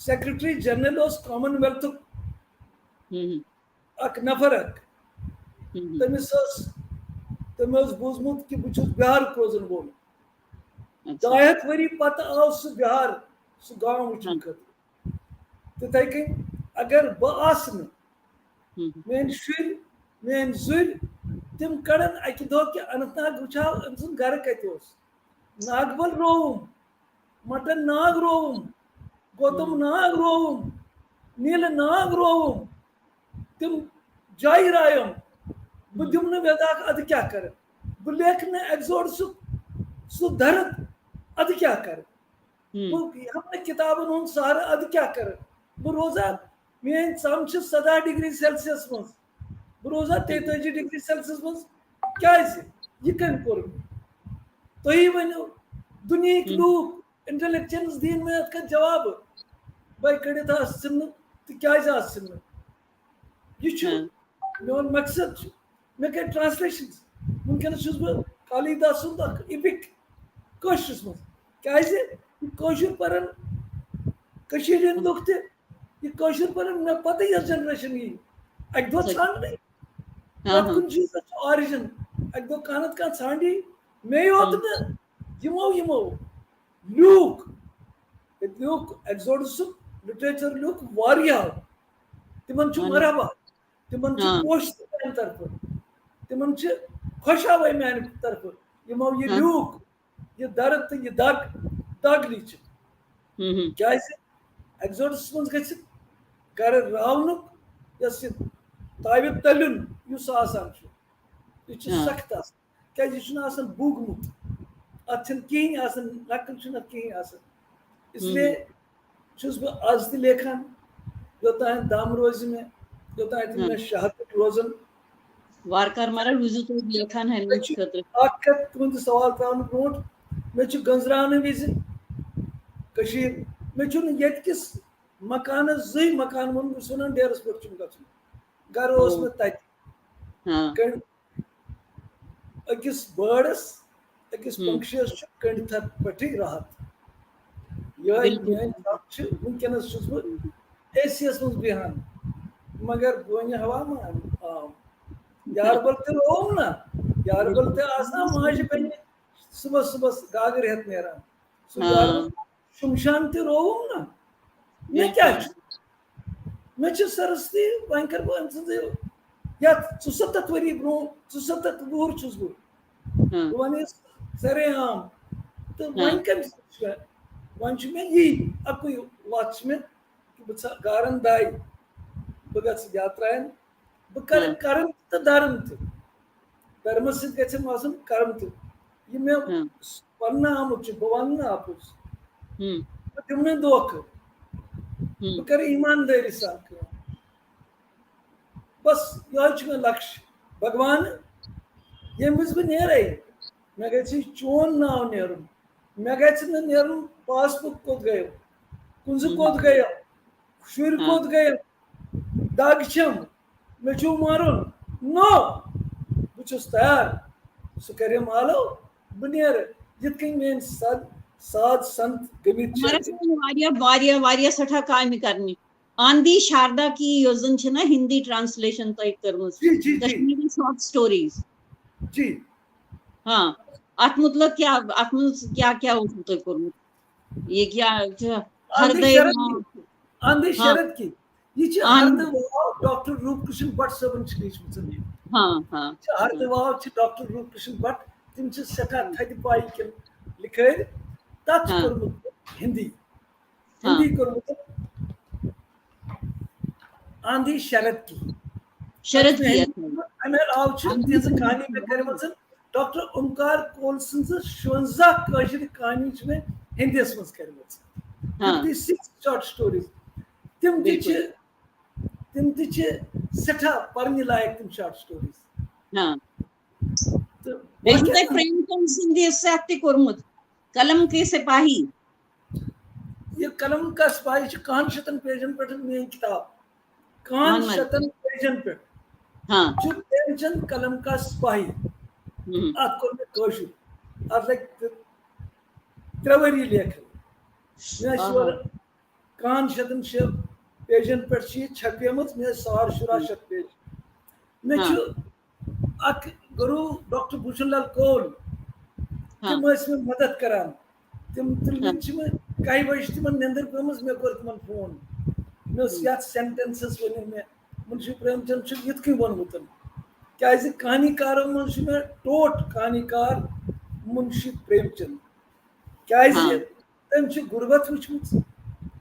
Secretary General اوس کامن ویلتھُک ہم۔ اکھ نفر اکھ۔ ہم۔ تٔمِس ٲس، تٔمۍ اوس بوٗزمُت کہِ بہٕ چھُس بِہارُک روزن وول۔ اچھا۔ ڈاے ہتھ ؤری پتہٕ آو سُہ بِہار، سُہ گام وٕچھنہٕ ہم۔ خٲطرٕ۔ تِتھے کٔنۍ اگر بہٕ آسہٕ نہٕ، ہم۔ میٲنۍ شُرۍ، میٲنۍ زُرۍ، تِم کڑن اکہِ دۄہ کہِ اننت ناگ وٕچھہو أمۍ سُنٛد گرٕ کتہِ اوس۔ ناگبل رووُم، مٹن ناگ رووُم، گوتم ہم۔ ناگ رووُم، نیٖلہٕ ناگ رووُم، تِم جایہِ رایَم۔ بہٕ دِمہٕ نہٕ ویداکھ، اَدٕ کیٛاہ کَرٕ؟ بہٕ لیکھٕ نہٕ ایٚگزوڈسُک سُہ درد، اَدٕ کیٛاہ کَرٕ؟ ہم۔ بہٕ ہٮ۪مہٕ نہٕ کِتابَن ہُنٛد سہارٕ، اَدٕ کیٛاہ کَرٕ؟ بہٕ روزا، میٛٲنۍ ژَم چھِ سَداہ ڈگری سیلسیَس منٛز، بہٕ روزا تیتٲجی ڈگری سیلسیَس منٛز۔ کیٛازِ؟ یہِ کٔمۍ کوٚر؟ تُہی ؤنِو، دُنیہٕکۍ ہم۔ لوٗکھ، intellectuals دِیِن مےٚ اَتھ کَتھ جوابہٕ۔ بھائی کٔڑِتھ آسہٕ ژٕ نہٕ، تہٕ کیٛازِ آسہٕ ژٕ نہٕ؟ یہِ چھُ ہاں۔ میون مقصد چھُ، مےٚ کٔرۍ ٹرانسلیشن۔ وٕنکیٚنَس چھُس بہٕ کالیداس سُنٛد اکھ ایپک کٲشرِس منٛز۔ کیٛازِ؟ یہِ کٲشُر پَرن کٔشیٖرِ ہٕنٛدۍ لُکھ تہِ، یہِ کٲشُر پَرن مےٚ پَتہٕ یۄس جنریشن یی، اَکہِ دۄہ صحیح۔ ژھانٛڈنٕے۔ ہاں، پرٛٮ۪تھ ہاں۔ کُنہِ چیٖزَس چھُ origin۔ اَکہِ دۄہ کانٛہہ نَتہٕ کانٛہہ ژھانٛڈی، مے یوت ہاں۔ نہٕ، یِمو یِمو لیوٗکھ، لیوٗکھ ایگزوڈسُک لٹریچر لیوٗکھ واریاہ۔ تِمن چھُ ہاں۔ مرحبا، تِمن چھُ ہاں۔ پوش تہِ میانہِ طرفہٕ، تِمن چھِ خۄش آوے میانہِ طرفہٕ۔ یِمو یہِ ہاں۔ لیوٗکھ، یہِ درد تہٕ یہِ دگ، دگ لیٖچھِتھ۔ ہم ہم۔ کیازِ ایگزوڈس منٛز گژھِ گرٕ راونُک یۄس یہِ تاوِ تٔلیُن یُس آسان چھُ، یہِ چھُ ہاں۔ سخت آسان۔ کیازِ یہِ چھُنہٕ آسان بوٗگمُت، اَتھ چھِنہٕ کِہیٖنۍ آسان، نقل چھُنہٕ اَتھ کِہیٖنۍ آسان۔ اس لیے ہم۔ چھُس بہٕ آز تہِ لیکھان، یوٚتام دم روزِ مےٚ، یوٚتام تہِ ہم۔ مےٚ شہادت روزن۔ وارٕ کارٕ مگر روٗزِو تُہۍ لیکھان ہمیشہِ خٲطرٕ۔ اکھ کتھ تُہنٛد سوال ترٛاونہٕ برونٛٹھ، مےٚ چھُ گنٛزراونہٕ وِزِ کٔشیٖر، مےٚ چھُنہٕ ییٚتہِ کِس مکانس زٕے مکان ووٚن، بہٕ چھُس ونان ڈیرس پٮ۪ٹھ چھُم گژھُن۔ گرٕ اوس او۔ مےٚ تتہِ۔ ہاں۔ کٔنڈ-، أکِس بٲڈس، أکِس ہم۔ پنکھشس چھُ کٔنڈۍ تھر پٮ۪ٹھٕے راحت۔ یِہوٚے بِلکُل۔ میٲنۍ کتھ چھِ، وٕنکیٚنس چھُس بہٕ اے سی یس منٛز بیہان، مگر بونہِ ہوا ما آو؟ یاربل تہِ رووُم نہ، یاربل تہِ آسان ماجہِ بیٚنہِ صُبحس صُبحس گاگٕر ہٮ۪تھ نیران۔ سُہ ہاں۔ یاربل شمشان تہِ رووُم نہ۔ مےٚ کیٛاہ چھُ؟ مےٚ چھِ سرس تہِ، وۄنۍ کَرٕ بہٕ أمۍ سٕنٛزٕے یَتھ ژُسَتَتھ ؤری برٛونٛہہ، ژُسَتَتھ وُہُر چھُس بہٕ۔ ہاں۔ بہٕ وَنہٕ یہِ سرے عام۔ تہٕ ہاں۔ وۄنۍ کَمہِ سۭتۍ چھُ مےٚ؟ وۄنۍ چھُ مےٚ یی اَکُے وَتھ چھِ مےٚ کہِ بہٕ ژھا-، گارَن داے، بہٕ گژھٕ یاترایَن، بہٕ کَرٕ ہاں۔ کَرُن تہٕ دَرُن تہِ۔ دَرمَس سۭتۍ گژھِ مےٚ آسُن کَرُن تہِ۔ یہِ مےٚ ہاں۔ وَننہٕ آمُت چھُ، بہٕ وَنہٕ نہٕ اَپُز۔ ہم۔ بہٕ دِمہٕ نہٕ دھوکہٕ۔ ہم۔ بہٕ کَرٕ ایٖماندٲری سان کٲم۔ بَس، یِہوٚے چھُ مےٚ لَکش۔ بھگوان، ییٚمہِ وِزِ بہٕ نیرَے، مےٚ گژھِ چون ناو نیرُن۔ مےٚ گژھِ نہٕ نیرُن پاس بُک کوٚت گٔیو، کُنزٕ ہم۔ کوٚت گٔیو، شُرۍ ہاں۔ کوٚت گٔیو، دَگ چھَم، مےٚ چھُ مَرُن۔ نو، بہٕ چھُس تیار۔ سُہ کَرِ مالو، بہٕ نیرٕ۔ یِتھ کٔنۍ میٛٲنۍ سَد-، ساد سَنت گٔمٕتۍ چھِ۔ مگر واریاہ، واریاہ، واریاہ سٮ۪ٹھاہ کامہِ کَرنہِ۔ آندھی شاردا کی یۄس زَن چھِ نہ ہِندی ٹرانسلیشن تۄہہِ کٔرمٕژ، جی، جی، جی۔ Kashmiri short stories. جی۔ ہاں، اَتھ مُتلق کیٛاہ، اَتھ منٛز کیٛاہ کیٛاہ اوسوٕ تۄہہِ کوٚرمُت؟ یہِ کیٛاہ چھُ؟ آندھی ہردے شرد واو۔ کی، آندھی ہاں۔ شرد کی۔ یہِ چھِ اہن۔ ہردٕ واو ڈاکٹر روٗپ کرشن بٹ صٲبن چھِ لیٖچھمٕژ۔ ہاں، ہاں۔ یہِ چھِ ہردٕ واو چھِ ڈاکٹر روٗپ کرشن بٹ، تِم چھِ سٮ۪ٹھاہ تھدِ پایہِ کٮ۪ن لِکھٲرۍ۔ تَتھ چھُ ہاں۔ کوٚرمُت ہِندی۔ ہاں۔ ہِندی کوٚرمُت آندھی شرد کی۔ شرد کی۔ اَمہِ علاوٕ چھِ تِہنٛزٕ کہانی مےٚ کٔرمٕژ ڈاکٹر اومکار کول سٕنٛزٕ شُوَنزاہ کٲشرِ کہانی چھِ مےٚ ہِندیَس منٛز کٔرمٕژ۔ ہاں۔ fifty six short stories۔ تِم تہِ چھِ، بِلکُل۔ تِم تہِ چھِ سٮ۪ٹھاہ پَرنہِ لایق تِم short stories۔ ہاں۔ تہٕ بیٚیہِ چھُو تۄہہِ باقٕے پرٛیم چند سٕنٛدِ سۭتۍ تہِ کوٚرمُت، قلم کے سپاہی۔ یہِ قلم کا سپاہی چھِ کَہَن شَتَن پیجَن پٮ۪ٹھ میٛٲنۍ کِتاب۔ کَہَن مَن منٛز۔ شَتَن پیجَن پٮ۪ٹھ ہاں۔ چھُ پرٛیم چند قلم کا سپاہی۔ ہم۔ اَتھ کوٚر مےٚ کٲشُر۔ اَتھ لَگہِ ترٛےٚ ؤری لیکھنَس۔ مےٚ ٲسۍ آہا۔ یورٕ کَہَن شَتَن شےٚ پیجَن پٮ۪ٹھ چھِ یہِ چھپیمٕژ، مےٚ ٲسۍ ساڑ شُراہ شَتھ پیج۔ مےٚ ہاں۔ چھُ اکھ گروٗ ڈاکٹر بھوشن لال کول، ہاں۔ تِم ٲسۍ مےٚ مدد کران۔ تِم، تِم ہاں۔ چھِ مےٚ کَہہِ بجہِ تِمن نیٚنٛدٕر پیٚمٕژ، مےٚ کوٚر تِمن فون۔ مےٚ اوس ہم۔ یَتھ سینٹینسَس ؤنِو مےٚ، مُنشی پریم چند چھُ یِتھ کٔنۍ ووٚنمُت۔ کیازِ کہانی کارو منٛز چھُ مےٚ ٹوٹھ کہانی کار مُنشی پریم چند۔ کیازِ ہاں۔ تٔمۍ چھِ غُربت وٕچھمٕژ،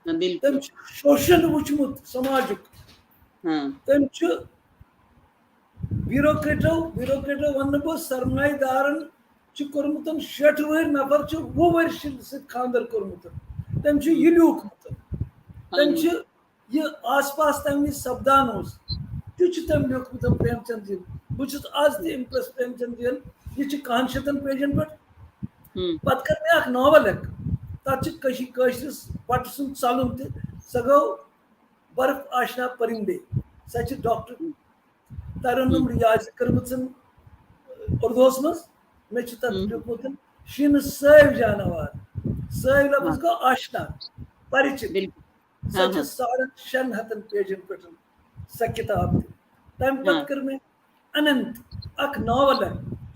نہ، بِلکُل۔ تٔمۍ چھُ شوشن وٕچھمُت سماجُک۔ ہاں۔ تٔمۍ چھُ بیوروکریٹو، بیوروکریٹو وَنہٕ نہٕ بہٕ، سرمایہ دارن چھُ کوٚرمُت شیٹھ وُہٕرۍ نفر چھُ وُہ ؤرۍ سۭتۍ خانٛدر کوٚرمُت۔ تٔمۍ چھُ یہِ لیوٗکھمُت۔ تٔمۍ ہاں۔ چھُ یہِ آس پاس تَمہِ وِزِ سپدان اوس، تہِ چھُ تٔمۍ لیوٗکھمُت پریم چند جی۔ بہٕ چھُس آز تہِ impress پریم چند جی یَن۔ یہِ چھُ کَہَن شَتَن پیجَن پٮ۪ٹھ۔ ہم۔ پَتہٕ کٔر مےٚ اکھ ناول اکھ۔ تَتھ چھُ کٔشی-، کٲشرِس بَٹہٕ سُنٛد ژَلُن تہِ، سۄ گوٚو برف آشنا پرندے۔ سۄ چھِ ڈاکٹر ترنم ریاض کٔرمٕژ اردوس منٛز۔ مےٚ چھُ تَتھ لیوٗکھمُت شیٖنہٕ سٲوۍ جاناوار۔ سٲوۍ لفظ گوٚو آشنا، پرِچِت۔ سۄ چھِ ساڑن شٮ۪ن ہتن پیجن پٮ۪ٹھ سۄ کِتاب تہِ۔ تَمہِ پتہٕ کٔر مےٚ اننت اکھ ناول۔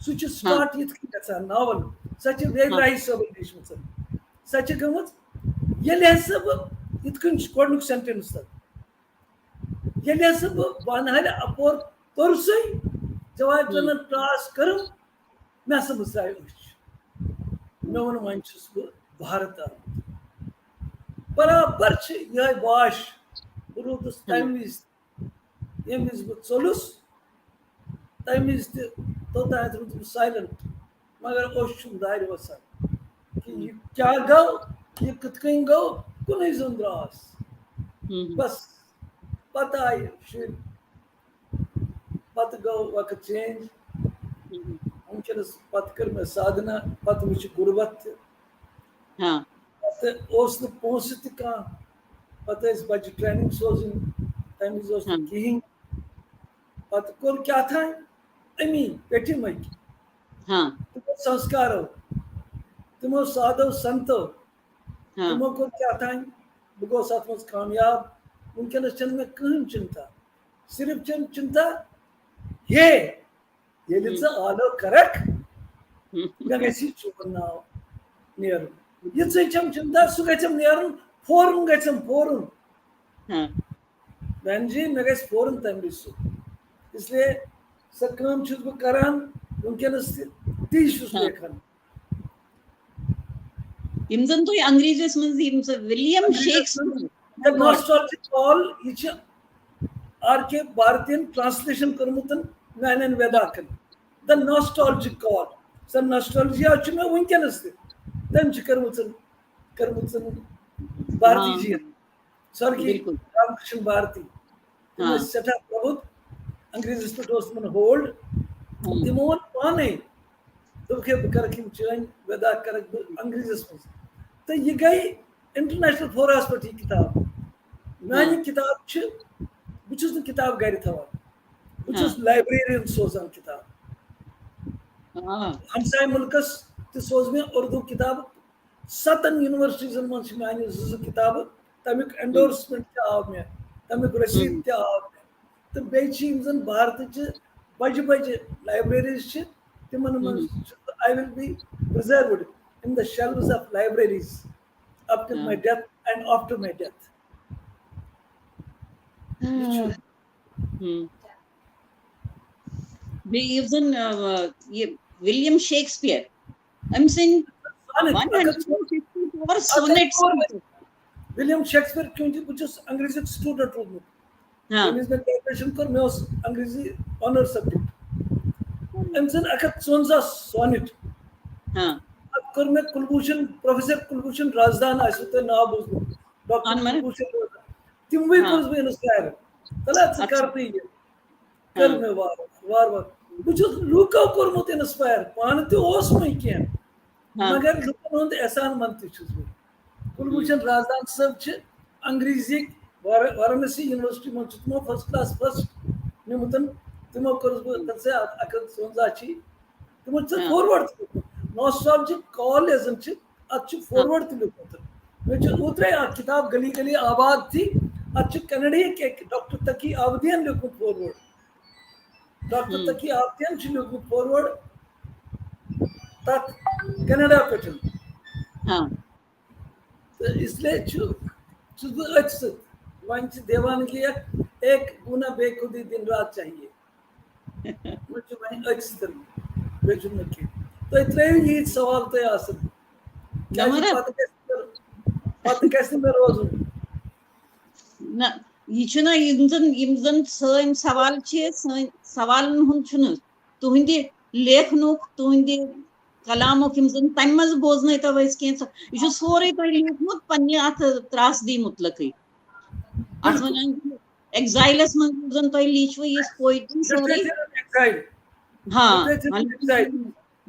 سُہ چھُ start یِتھ کٔنۍ گژھان ناول۔ سۄ چھِ ویدراہی صٲبن لیٖچھمٕژ۔ سۄ چھِ گٔمٕژ، ییٚلہِ ہسا بہٕ یِتھ کٔنۍ چھُ گۄڈٕنیُک sentence تَتھ، ییٚلہِ ہسا بہٕ وانہالہِ اپور توٚرسٕے، جواہر ٹرنن cross کٔرٕم، مےٚ ہسا مٕژرایہِ أچھ۔ مےٚ ووٚن، وۄنۍ چھُس بہٕ بھارت آمُت۔ برابر چھِ یِہوٚے واش۔ بہٕ روٗدُس تَمہِ وِزِ، ییٚمہِ وِزِ بہٕ ژوٚلُس، تَمہِ وِزِ تہِ توٚتام روٗدُس بہٕ silent۔ مگر اوٚش چھُم دارِ وَسان کہِ یہِ کیٛاہ گوٚو، یہِ کِتھ کٔنۍ گوٚو، کُنُے زوٚن درٛاس۔ بس، پتہٕ آیہِ شُرۍ، پتہٕ گوٚو وقت change۔ وٕنکیٚنس پتہٕ کٔر مےٚ سادھنا، پتہٕ وٕچھ غُربت تہِ۔ پتہٕ اوس نہٕ پونٛسہٕ تہِ کانٛہہ، پتہٕ ٲسۍ بچہِ training سوزٕنۍ، تَمہِ وِزِ اوس نہٕ کِہیٖنۍ۔ پتہٕ کوٚر کیٛاہ تام أمی پیٚٹھِم أکۍ۔ تِمو سنسکارو، تِمو سادو سنتو، تِمو کوٚر کیٛاہ تام، بہٕ گوٚوس اتھ منٛز کامیاب۔ وٕنکیٚنس چھَنہٕ مےٚ کٕہٕنۍ چِنتا، صرف چھَم چِنتا ہے، ییٚلہِ ژٕ آلو کَرَکھ، مےٚ گژھِ چون ناو نیرُن۔ یِژٕے چھَم چِنتا، سُہ گژھٮ۪م نیرُن، فوراً گژھٮ۪م، فوراً۔ بہن جی، مےٚ گژھِ فوراً تَمہِ وِزِ سُہ۔ اس لیے سۄ کٲم چھُس بہٕ کران وٕنکیٚنَس تہِ، تی چھُس لیکھان۔ یِم زَن تُہۍ انگریزیَس منٛز، یِم زَن William Shakespeare, The Nostalgic Call، یہِ چھِ آر کے بھارتین translation کٔرمٕژ میانٮ۪ن ویداکن۔ The Nostalgic Call، سۄ nostalgia چھِ مےٚ وٕنکیٚنس تہِ۔ تٔمۍ چھِ کٔرمٕژ، کٔرمٕژ بھارتی جی، سرگی رام کرشن بھارتی۔ تِم ٲسۍ سٮ۪ٹھاہ پرٛبُدھ، انگریزس پٮ۪ٹھ اوس تِمن hold۔ تِمو ووٚن پانے، دوٚپُکھ، ہے، بہٕ کرکھ یِم چٲنۍ ویدا کرکھ بہٕ انگریزس منٛز۔ تہٕ یہِ گٔے international forum-س پٮ۪ٹھ یہِ کِتاب۔ میانہِ کِتاب چھِ، بہٕ چھُس نہٕ کِتاب گرِ تھاوان، بہٕ چھُس library-ین سوزان کِتاب۔ ہمسایہِ مُلکس تہِ سوز مےٚ اردو کِتاب۔ ستن universities-ن منٛز چھِ میانہِ زٕ زٕ کِتابہٕ، تمیُک endorsement تہِ آو مےٚ، تمیُک receipt تہِ آو مےٚ۔ تہٕ بیٚیہِ چھِ یِم زَن بھارتٕچہِ بَجہِ بَجہِ libraries چھِ، تِمَن منٛز چھُس بہٕ، I will be preserved in the shelves of libraries up till my death and after my death۔ یہِ چھُ۔ بیٚیہِ یُس زَن، آ، یہِ ولیم شیکسپیر، أمۍ سٕنٛدۍ one hundred fifty four sonnets۔ William Shakespeare, چوٗنٛکہِ بہٕ چھُس انگریزیُک student روٗدمُت، ییٚمہِ وِزِ مےٚ graduation کوٚر، مےٚ اوس انگریزی honour subject۔ أمۍ سٕنٛدۍ اَکھ ہَتھ ژُوَنٛزاہ sonnet۔ پَتہٕ کوٚر مےٚ کلبھوشن، پروفیسر کلبھوشن رازدان آسِوٕ تۄہہِ ناو بوٗزمُت، ڈاکٹر کلبھوشن رازدان۔ تِموٕے کوٚرُس بہٕ inspire۔ تَلہ ژٕ کر تہٕ یہِ۔ کٔر مےٚ وارٕ وارٕ، وارٕ وارٕ۔ بہٕ چھُس لوٗکو کوٚرمُت inspire، پانہٕ تہِ اوس نہٕ کینٛہہ، مگر لُکن ہُنٛد احسان مند تہِ چھُس بہٕ۔ کلبھوشن رازدان صٲب چھِ انگریزی وار-، وارانسی university منٛز چھُ تِمو first class first نیوٗمُت۔ تِمو کوٚرُس بہٕ، تَتھ سۭتۍ اَکھ ہَتھ ژُوَنٛزاہ چھِ، تِمو چھُ forward تہِ لیوٗکھمُت۔ Nostalgic Call یۄس زَن چھِ، اَتھ چھُ forward تہِ لیوٗکھمُت۔ مےٚ چھِ اوترَے اَکھ کِتاب گلی گلی آباد تھی، اَتھ چھُ کینیڈاہٕکۍ أکۍ ڈاکٹر تقی آبدین لیوٗکھمُت forward۔ ڈاکٹر تقی آبدین چھُ لیوٗکھمُت forward تَتھ کینیڈا پٮ۪ٹھ۔ تہٕ اس لیے چھُ، چھُس بہٕ أتھۍ سۭتۍ۔ وۄنۍ چھِ دیوانگی اکھ، ایک گونا بے خودی دن رات چاہیے۔ وۄنۍ چھُ وۄنۍ أتھۍ سۭتۍ، بیٚیہِ چھُنہٕ مےٚ کینٛہہ۔ تُہۍ ترٛٲیِو ییٖتۍ سوال تۄہہِ آسن۔ کیٛازِ پتہٕ گژھِ نہٕ، پتہٕ گژھِ نہٕ مےٚ روزُن۔ نہ، یہِ چھُنہ، یِم زن، یِم زن سٲنۍ سوال چھِ، سٲنۍ سوالن ہُنٛد چھُنہٕ تُہنٛدِ لیکھنُک، تُہنٛدِ کلامُک، یِم زن تمہِ منٛز بوزنٲوتو أسۍ کینٛژھا۔ یہِ چھُ سورُے تۄہہِ لیوٗکھمُت پننہِ اتھ ترٛاس دی مُتلقٕے۔ اتھ ونان چھِ exile-س منٛز یُس زن تۄہہِ لیٖچھوٕ یہِ poetry سورُے۔ Exile۔ ہاں، Exile۔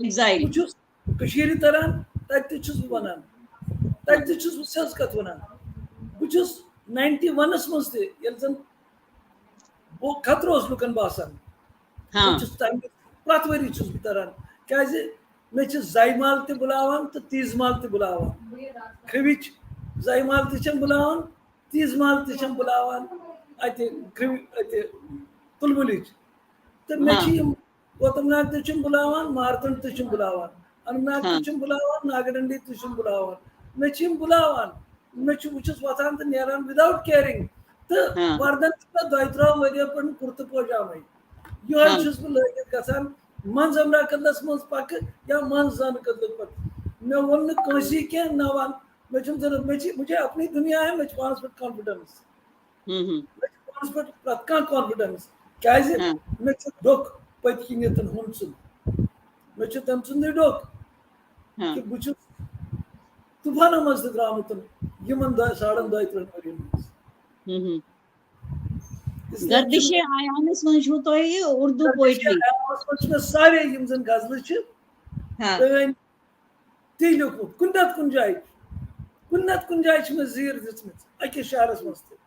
exile۔ بہٕ چھُس کٔشیٖرِ تران، تتہِ تہِ چھُس بہٕ ونان، تتہِ تہِ چھُس بہٕ سیٚز کتھ ونان۔ بہٕ چھُس ناینٹی ونس منٛز تہِ ییٚلہِ زن بہٕ خطرٕ اوس لُکن باسان، ہاں بہٕ چھُس تمہِ پرٛٮ۪تھ ؤری چھُس بہٕ تران، کیازِ مےٚ چھِ زایہِ مال تہِ بُلاوان تہٕ تیٖژ مال تہِ بُلاوان۔ کھرٛوِچ زایہِ مال تہِ چھَم بُلاوان، تیٖژ مال تہِ چھَم بُلاوان، اَتہِ کھرٛوِ-، اَتہِ تُلمُلِچ۔ تہٕ مےٚ ہاں۔ چھِ یِم گوتم ناگ تہِ چھِم بُلاوان، مارتنڈ تہِ چھِم بُلاوان، اننت ناگ ہاں۔ تہِ چھِم بُلاوان، ناگاڈنڈی تہِ چھِم بُلاوان۔ مےٚ چھِ یِم بُلاوان، مےٚ چھُ، بہٕ چھُس وۄتھان تہٕ نیران without caring۔ تہٕ ہاں۔ وردن چھُ مےٚ دۄیہِ ترٛہو ؤرۍیو پٮ۪ٹھ کُرتہٕ پٲجامے۔ یِہوٚے ہاں۔ چھُس بہٕ لٲگِتھ گژھان، منٛز امرا کدلس منٛز پکہٕ یا منٛز زٲنہٕ کدلہٕ پکہٕ۔ مےٚ ووٚن نہٕ کٲنٛسی کینٛہہ، نہ وَن، مےٚ چھُنہٕ ضروٗرت، مےٚ چھِ، مجھے اپنی دُنیا ہے، مےٚ چھِ پانَس پٮ۪ٹھ confidence۔ ہم، ہم۔ مےٚ چھُ پانَس پٮ۪ٹھ پرٛٮ۪تھ کانٛہہ confidence۔ کیٛازِ؟ ہاں۔ مےٚ چھُ ڈوٚکھ پٔتۍ کِنٮ۪تھ ہُم سُنٛد۔ مےٚ چھُ تٔمۍ سُنٛدُے ڈوٚکھ ہاں۔ کہِ بہٕ چھُس طوفانو منٛز تہِ درٛامُت یِمن دۄہ-، ساڑن دۄیہِ ترٕٛہن ؤرین منٛز۔ ہم، ہم۔ اس لیے چھُ گردشِ ایامس منٛز چھُو تۄہہِ اردو گردشِ poetry۔ ایامس منٛز چھِ مےٚ سارے یِم زن غزلہٕ چھِ، ہاں۔ تہٕ تی لیوٗکھمُت۔ کُنہِ نتہٕ کُنہِ جایہِ، کُنہِ نتہٕ کُنہِ جایہِ چھِ مےٚ زیٖر دِژمٕژ أکِس شعرس منٛز تہِ۔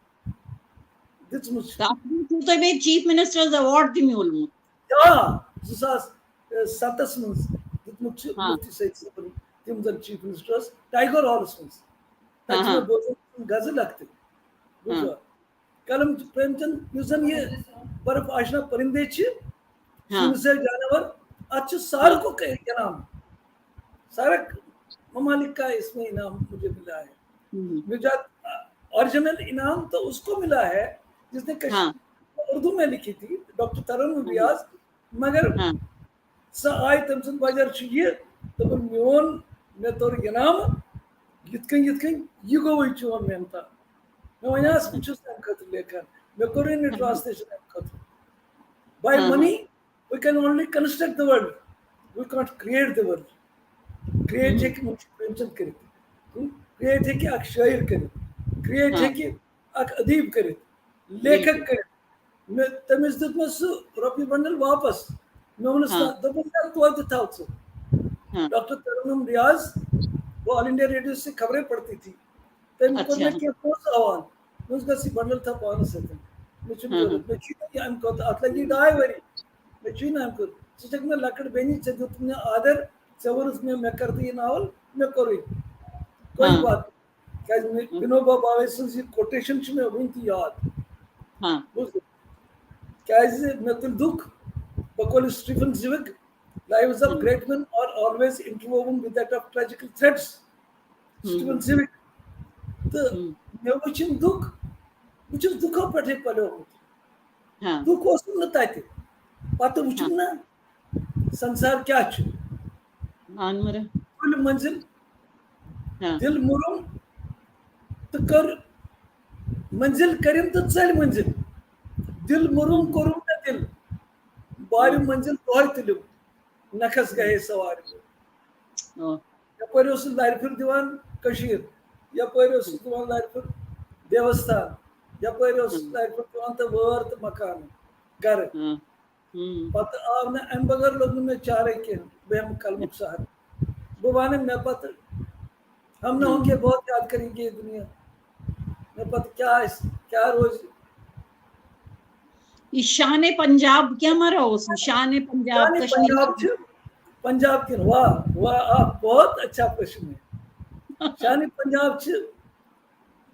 دِژمٕژ چھِ۔ تَتھ منٛز چھُو تۄہہِ بیٚیہِ Chief Minister's Award تہِ میوٗلمُت۔ آ، زٕ ساس ستس منٛز دیُتمُت چھُ ہاں۔ مُفتی سعید صٲبن تِم زن Chief Ministerس ٹائیگر ہالس منٛز۔ تَتہِ چھِ ہاں، مےٚ بوزمُت غزل اکھ تہِ۔ بوٗزوا؟ ہاں۔ قلم چھُ پریم چند، یُس زن یہِ برف آشنا پرندے چھِ، ہاں۔ سُنسے جانور، اتھ چھُ سارکو کا انعام۔ سارک ممالک کا اس میں انعام مجھے ملا ہے۔ ہم۔ مجھے اوریجنل انعام تو اس کو ملا ہے جس نے کش-، ہاں۔ اردو میں لکھی تھی، ڈاکٹر ترنم ریاض، مگر ہاں۔ سۄ آیہِ، تٔمۍ سُنٛد وجہ چھُ یہِ، دوٚپُن، میون، مےٚ توٚر انعام، یِتھ کٔنۍ، یِتھ کٔنۍ، یہِ گوٚوُے چون محنتہ۔ مےٚ وَنیٛاس، بہٕ چھُس اَمہِ خٲطرٕ لیکھان، مےٚ کوٚرُے نہٕ translation اَمہِ خٲطرٕ۔ By ہاں، ہاں۔ money, we can only construct the world, we can't create the world. Create ہیٚکہِ مُنشی پریم چند کٔرِتھ، create ہیٚکہِ اکھ شٲعر کٔرِتھ، create ہاں۔ ہیٚکہِ اکھ ادیٖب کٔرِتھ، لیکھک کٔرِتھ۔ مےٚ، تٔمِس دیُت مےٚ سُہ رۄپیہِ بنڈل واپس۔ مےٚ ووٚنُس، ہاں۔ نہ، دوٚپُن، نہ، توتہِ تھاو ژٕ۔ ہاں۔ ڈاکٹر ترنم ریاض، وہ آل انڈیا ریڈیو سے خبریں پڑھتی تھی۔ تٔمۍ کوٚر اچھا۔ مےٚ کینٛہہ پونٛسہٕ حوالہٕ۔ مےٚ اوس گژھِ یہِ بنڈل تھاو پانس سۭتۍ۔ مےٚ چھُنہٕ ہاں۔ ضروٗرت، مےٚ چھُے نہٕ یہِ اَمہِ کھۄتہٕ، اَتھ لگی ڈاے ؤری۔ مےٚ چھُے نہٕ اَمہِ کھۄتہٕ۔ ژٕ چھَکھ مےٚ لۄکٕٹ بیٚنی، ژےٚ دیُتُتھ مےٚ آدر، ژےٚ ووٚنُتھ مےٚ، مےٚ کر تہٕ یہِ ناول، مےٚ کوٚرُے۔ کوئی ہاں۔ بات۔ کیازِ مےٚ، وِنوبا بھاوے سٕنٛز یہِ quotation چھِ مےٚ وٕنہِ تہِ یاد۔ ہاں۔ بوٗزتھٕ؟ کیازِ مےٚ تُلۍ دُکھ، بقول Stefan Zweig, lives of hmm. great men are always interwoven with that of tragical threads۔ Hmm. Stefan Zweig. تہٕ ہم۔ مےٚ وٕچھ یِم دُکھ، بہٕ چھُس دُکھو پٮ۪ٹھٕے پلیومُت۔ ہاں۔ دُکھ اوسُم نہٕ تَتہِ۔ پَتہٕ وٕچھُم ہاں۔ نہ سنسار کیٛاہ چھُ۔ اہن مگر۔ تُلۍ منزل، ہاں۔ دِل موٚرُم تہٕ کٔر منزل کٔرِم تہٕ ژٔلۍ منزل۔ دِل موٚرُم کوٚرُم نہ دِل، بارِ منزل دۄہے تُلِم، نکھس گٔیے سوارِ۔ او۔ یپٲرۍ اوسُس لرِ پھِر دِوان کٔشیٖر، یپٲرۍ اوسُس دِوان لرِ پھِر دیوستان، یپٲرۍ اوسُس لرِ پھِر دِوان تہٕ وٲر تہٕ مکان، گرٕ۔ ہاں۔ ہم۔ پتہٕ آو نہٕ، امہِ بغٲر لوٚگ نہٕ مےٚ چارے کینٛہہ، بہٕ ہٮ۪مہٕ قلمُک سہارٕ۔ بہٕ ونہٕ مےٚ پتہٕ، ہم نہ ہوں گے، بہت یاد کریں گے یہ دنیا۔ مےٚ پتہٕ کیٛاہ آسہِ، کیٛاہ روزِ۔ یہِ شانِ پنجاب کیٛاہ ما اوس؟ شانِ پنجاب، شانِ کشمیٖر۔ پنجاب چھِ، پنجاب کِنہٕ؟ واہ، واہ، آ، بہت اچھا پرٛشن ہے۔ شانِ پنجاب چھِ،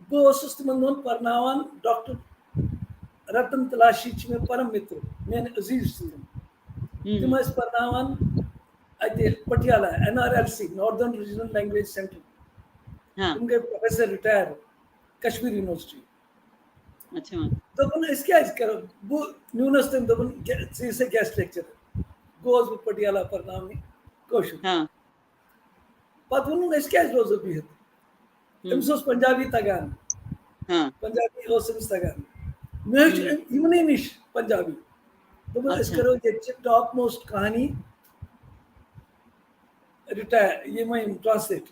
بہٕ اوسُس تِمن دۄہن پرناوان، ڈاکٹر رتن تلاشی چھِ مےٚ پرم مِتر، میٲنۍ عزیز چھِ تِم۔ ہم۔ تِم ٲسۍ پرناوان اَتہِ Patiala, N R L C, Northern Regional Language Centre۔ ہاں۔ تِم گٔے پروفیسر retire کشمیر یونیورسٹی۔ اچھا۔ دوٚپُن، أسۍ کیٛازِ کرو؟ بہٕ نیوٗنَس تٔمۍ، دوٚپُن، "گے-، ژٕ یہِ سا guest lecturer۔" گوس بہٕ پٹیالا پرناونہِ کٲشُر۔ ہاں۔ پتہٕ ووٚنُن، "أسۍ کیٛازِ روزو بِہِتھ؟" ہم۔ أمِس اوس پنجابی تگان۔ ہاں۔ پنجابی اوس أمِس تگان۔ مےٚ ہیوٚچھ ہم۔ أمۍ، یِمنٕے نِش پنجابی۔ دوٚپُن، "أسۍ اچھا۔ کرو ییٚتہِ چہِ top most کہانی retire، یِمے translate۔"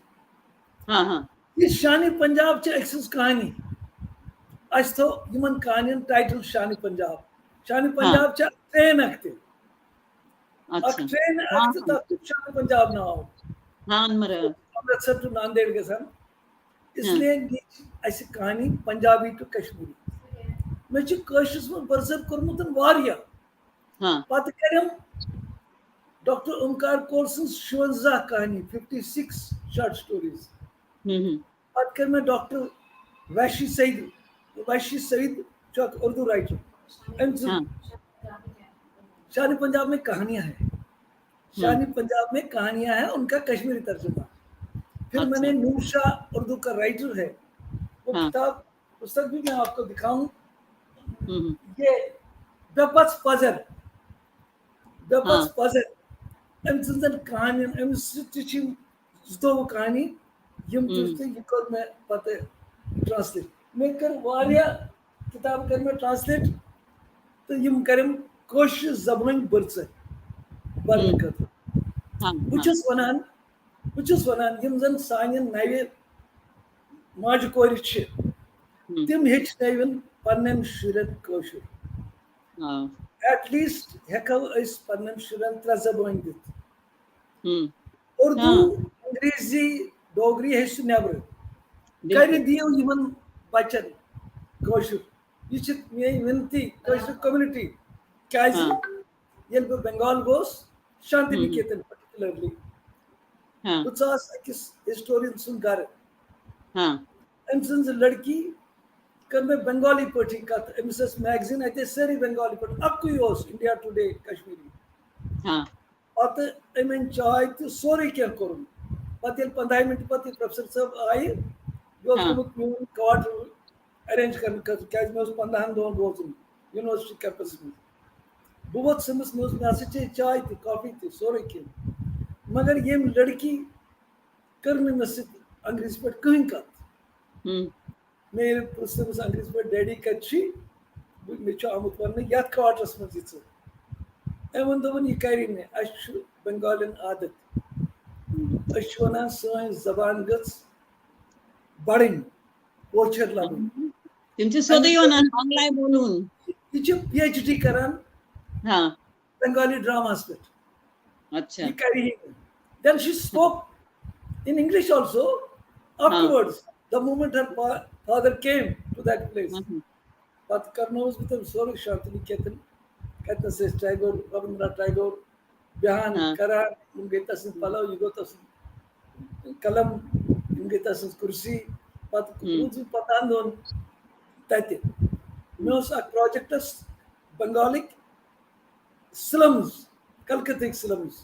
ہاں، ہاں۔ یہِ شانِ پنجاب چھِ أکۍ سٕنٛز کہانی۔ اَسہِ تھوٚو یِمن کہانٮ۪ن title شانِ پنجاب۔ شانِ ہاں۔ پنجاب چھِ اکھ train اکھ تہِ۔ اچھا۔ اکھ train ہاں، اکھ تہِ، تَتھ چھُ شانِ پنجاب ناو۔ ہاں، مگر۔ امرتسر to ناندیڑ گژھان۔ اس لیے لیکھ اسہِ کہانی پنجابی to کشمیری۔ مےٚ چھِ کٲشرِس منٛز برسر کوٚرمُت واریاہ۔ ہاں۔ پتہٕ کٔرِم ڈاکٹر اومکار کول سٕنٛز شُوَنزاہ کہانی، fifty six short stories۔ ہم، ہم۔ پتہٕ کٔر مےٚ ڈاکٹر وحشی سعید، وحشی سعید چھُ اکھ اردو writer۔ أمۍ سٕنٛز ہاں۔ شانِ پنجاب میں کہانیاں ہیں، شانِ پنجاب میں کہانیاں ہیں، ان کا کشمیری ترجمہ۔ پھر میں نے اچھا۔ نور شاہ اردو کا writer ہے، وہ ہاں۔ کتاب، پستک بھی میں آپ کو دکھاؤں۔ ہم، ہم۔ یہ بے پژھ پزر، بے پژھ ہاں۔ پزر، أمۍ سٕنٛزن کہانین، أمِس سۭتۍ تہِ چھِ یِم زٕتووُہ کہانی، یِم تہِ ہم۔ تہٕ یہِ کٔر مےٚ پتہٕ translate۔ مےٚ کٔر واریاہ کِتاب کٔر مےٚ translate تہٕ یِم کٔرِم کٲشرِ زبٲنۍ بٔرژٕ پرنہٕ ہم۔ خٲطرٕ۔ ہاں، بہٕ ہاں۔ چھُس وَنان، بہٕ چھُس وَنان، یِم زَن سانٮ۪ن نَوِ ماجہِ کورِ چھِ، ہم۔ تِم ہیٚچھنٲوِن پننٮ۪ن شُرٮ۪ن کٲشُر۔ ہاں۔ At least ہٮ۪کو أسۍ پننٮ۪ن شُرٮ۪ن ترٛےٚ زبٲنۍ دِتھ۔ ہم۔ اردو، ہاں۔ انگریزی، ڈوگری ہیٚچھِ سُہ نٮ۪برٕ۔ بِلکُل۔ کَرِ دِیِو یِمن بچن کٲشُر۔ یہِ چھِ میٲنۍ وِنتی کٲشرِ community۔ کیازِ؟ ہاں۔ ییٚلہِ بہٕ بنگال گوس، شانتی ہم۔ نکیتن particularly، ہاں۔ بہٕ ژاس أکِس historian سُنٛد گرٕ۔ ہاں۔ أمۍ سٕنٛز لڑکی کٔر مےٚ بنگالی پٲٹھی کتھ۔ أمِس ٲس magazine اَتہِ، ٲسۍ سٲری بنگالی پٲٹھۍ، اَکُے اوس India Today کشمیری۔ ہاں۔ پتہٕ أمۍ أنۍ چاے تہٕ سورُے کینٛہہ کوٚرُن۔ پتہٕ ییٚلہِ پنٛداہہِ مِنٹہِ پتہٕ یہِ professor صٲب آیہِ، یہِ اوس ہاں۔ گوٚمُت میون quarter arrange کرنہٕ خٲطرٕ، کیازِ مےٚ اوس پنٛداہن دۄہن روزُن university campus منٛز۔ بہٕ ووتُس أمِس، مےٚ اوس، مےٚ ہسا چے چاے تہِ، coffee تہِ، سورُے کینٛہہ۔ مگر ییٚمۍ لڑکی کٔر نہٕ مےٚ سۭتۍ انگریزی پٲٹھۍ کٕہٕنۍ کتھ۔ ہم۔ مےٚ ییٚلہِ پرٛژھ تٔمِس انگریزی پٲٹھۍ، "ڈیڈی کتہِ چھُے؟" بہٕ، مےٚ چھُ آمُت وننہٕ، "یتھ quarterس منٛز یہِ ژٕ۔" أمۍ ووٚن، دوٚپُن، "یہِ کَرِ نہٕ، اَسہِ چھُ بنگالٮ۪ن عادت۔ أسۍ چھِ وَنان، سٲنۍ زبان گٔژھ بڑٕنۍ، پوچھر لبٕنۍ۔" تِم چھِ سیوٚدُے وَنان، بنگلے بولوُن۔ یہِ چھِ PhD کران ہاں۔ بنگالی ڈراماہَس پٮ۪ٹھ۔ اچھا۔ یہِ کَرِ یہِ۔ Then she spoke in English also afterwards, the moment her fa-, father came to that place۔ ہم۔ پتہٕ کرنووُس بہٕ تٔمۍ سورُے شانتی نِکیتن، کتنس ٲسۍ ٹیگور، رابندر ناتھ ٹیگور بیہان، ہاں۔ کران، یِم گٔے تسٕنٛدۍ پلو، یہِ گوٚو تسُنٛد قلم، یِم گٔے تسٕنٛز کُرسی۔ پتہٕ ہم۔ روٗدُس بہٕ پندہن دۄہن تتہِ۔ مےٚ اوس اکھ projectس بنگالٕکۍ slums، کلکتٕکۍ slums۔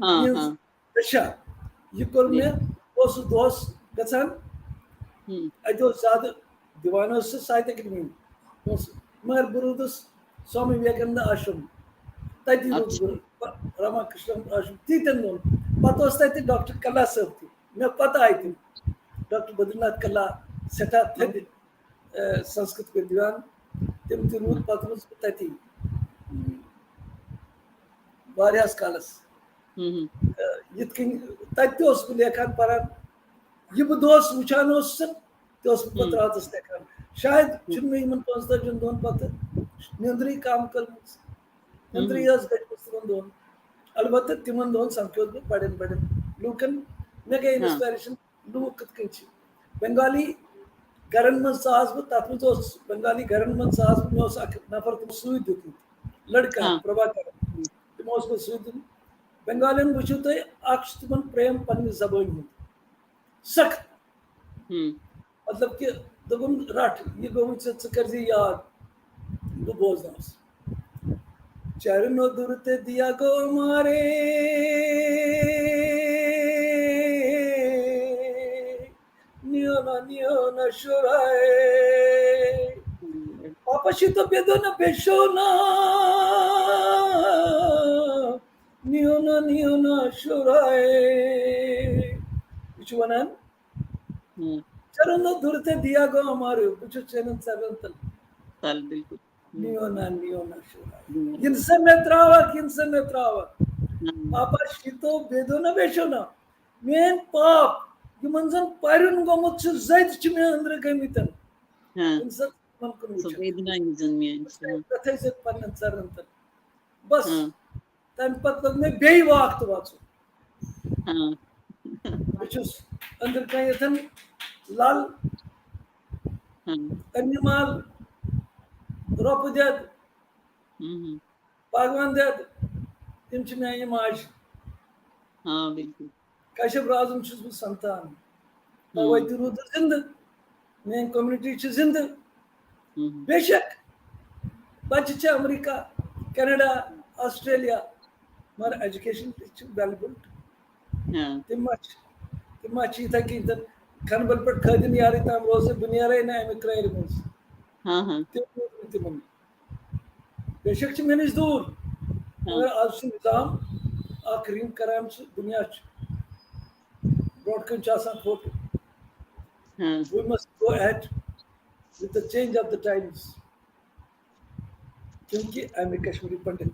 ہاں، یِہٕنٛز ہاں۔ اچھا، یہِ کوٚر مےٚ، بہٕ اوسُس دۄہس گژھان، ہم۔ اَتہِ اوس زیادٕ دِوان اوس سُہ ساہتیہ اکیڈمی اوس، مگر بہٕ روٗدُس سوامی وِویکانندا آشرم، تَتی روٗدُس اچھا۔ بہٕ راما کرشنا آشرم تیٖتٮ۪ن دۄہن۔ پتہٕ اوس تَتہِ ڈاکٹر کلا صٲب تہِ، مےٚ پتہ آیہِ تِم، ڈاکٹر بدری ناتھ کلا، سٮ۪ٹھاہ تھدِ، اے، سنسکرت پٲٹھۍ دِوان، تِم تہِ روٗدۍ پتہٕ روٗدُس بہٕ تَتی واریاہس کالس۔ ہم، ہم۔ اے، یِتھ کٔنۍ تَتہِ تہِ اوسُس بہٕ لیکھان پران، یہِ بہٕ دۄہس وٕچھان اوسُس، تہِ اوسُس بہٕ پتہٕ ہم۔ راتس لیکھان۔ شاید ہم۔ چھُنہٕ مےٚ یِمن پانٛژتٲجِہن دۄہن پتہٕ نیٚنٛدرٕے کم کٔرمٕژ۔ نیٚنٛدرٕے ہم۔ ٲس گٔمٕژ تِمن دۄہن۔ البتہ تِمن دۄہن سمکھیوس بہٕ بڑٮ۪ن بڑٮ۪ن لوٗکن۔ مےٚ گٔے ہاں۔ Inspiration۔ لوٗکھ کِتھ کٔنۍ چھِ۔ بنگالی گرن منٛز ژاس بہٕ، تَتھ منٛز اوس بنگالی گرن منٛز ژاس بہٕ، مےٚ اوس اکھ نفر تِمو سۭتۍ دیُتمُت، لڑکہٕ ہاں۔ پربھاکر، تِمو اوس مےٚ سۭتۍ دیُتمُت۔ بنگالین وٕچھِو تُہۍ، اکھ چھُ تِمن پریم پننہِ زبٲنۍ ہُنٛد سخت۔ ہم۔ مطلب کہِ دوٚپُن، "رَٹھ، یہِ گوٚوُے ژےٚ، ژٕ کٔرۍ زِ یاد، بہٕ بوزناوس۔" چرنو دُرتے دیا گو مارے، نیو نا، نیو نا شورائے۔ پاپا شی تو بیدو نا بیشو نا، نیو نا، نیو نا شورائے۔ یہِ چھُ وَنان، ہم۔ چرنو دُرتے دیا گو مارے، بہٕ چھُس چانٮ۪ن ژَرَن تَل۔ تَل، بِلکُل۔ ہم۔ نیو نا، نیو نا شورائے۔ ہم۔ یِن سا مےٚ ترٛاوَکھ، یِن سا مےٚ ترٛاوَکھ۔ ہم۔ پاپا شی تو بیدو نا بیشو نا۔ میٲنۍ پاپ، یِمن زَن پَرُن گوٚمُت چھُ، زٔدۍ چھِ مےٚ أنٛدرٕ گٔمٕتۍ۔ ہاں۔ یِم زَن تِمن کُن سُہ وٕچھان۔ ویدنا یُس زَن میٲنۍ چھِ، ہاں۔ تَتھے سۭتۍ پَنٕنٮ۪ن ژَرَن تَل۔ بَس۔ ہاں۔ تَمہِ پَتہٕ لوٚگ مےٚ بیٚیہِ walk تہٕ وَژُن۔ ہاں۔ بہٕ چھُس أنٛدرٕ کَنہِ ییٚتھٮ۪ن لل، ہاں۔ انمال، رۄپہٕ دٮ۪د، ہم۔ بھگوان دٮ۪د، تِم چھِ میانہِ ماجہِ۔ ہاں، بالکل۔ کشپ رازُن چھُس بہٕ سنتان۔ توے تہِ روٗدُس زِندٕ۔ میٲنۍ community چھِ زِندٕ۔ ہم۔ بے شک، بچہِ چھِ امریکہ، کینیڈا، آسٹریلیا، مگر education تہِ چھِ well built۔ ہاں۔ تِم ما چھِ، تِم ما چھِ یِتھے کٔنۍ تَتھ کھنبل پٮ۪ٹھ کھٲدِن یارٕے تام روزٕ، بہٕ نیرے نہٕ امہِ کرٛارِ منٛز۔ ہاں، ہاں۔ تِم روٗدۍ نہٕ تِمن۔ بے شک چھِ مےٚ نِش دوٗر، مگر آز چھُ نظام اکھ رنگ کران چھُ، دُنیا چھُ برونٛٹھ کُن چھُ آسان کھوٚت۔ ہاں۔ We must go ahead with the change of the times۔ کیونکہ I am a Kashmiri Pandit۔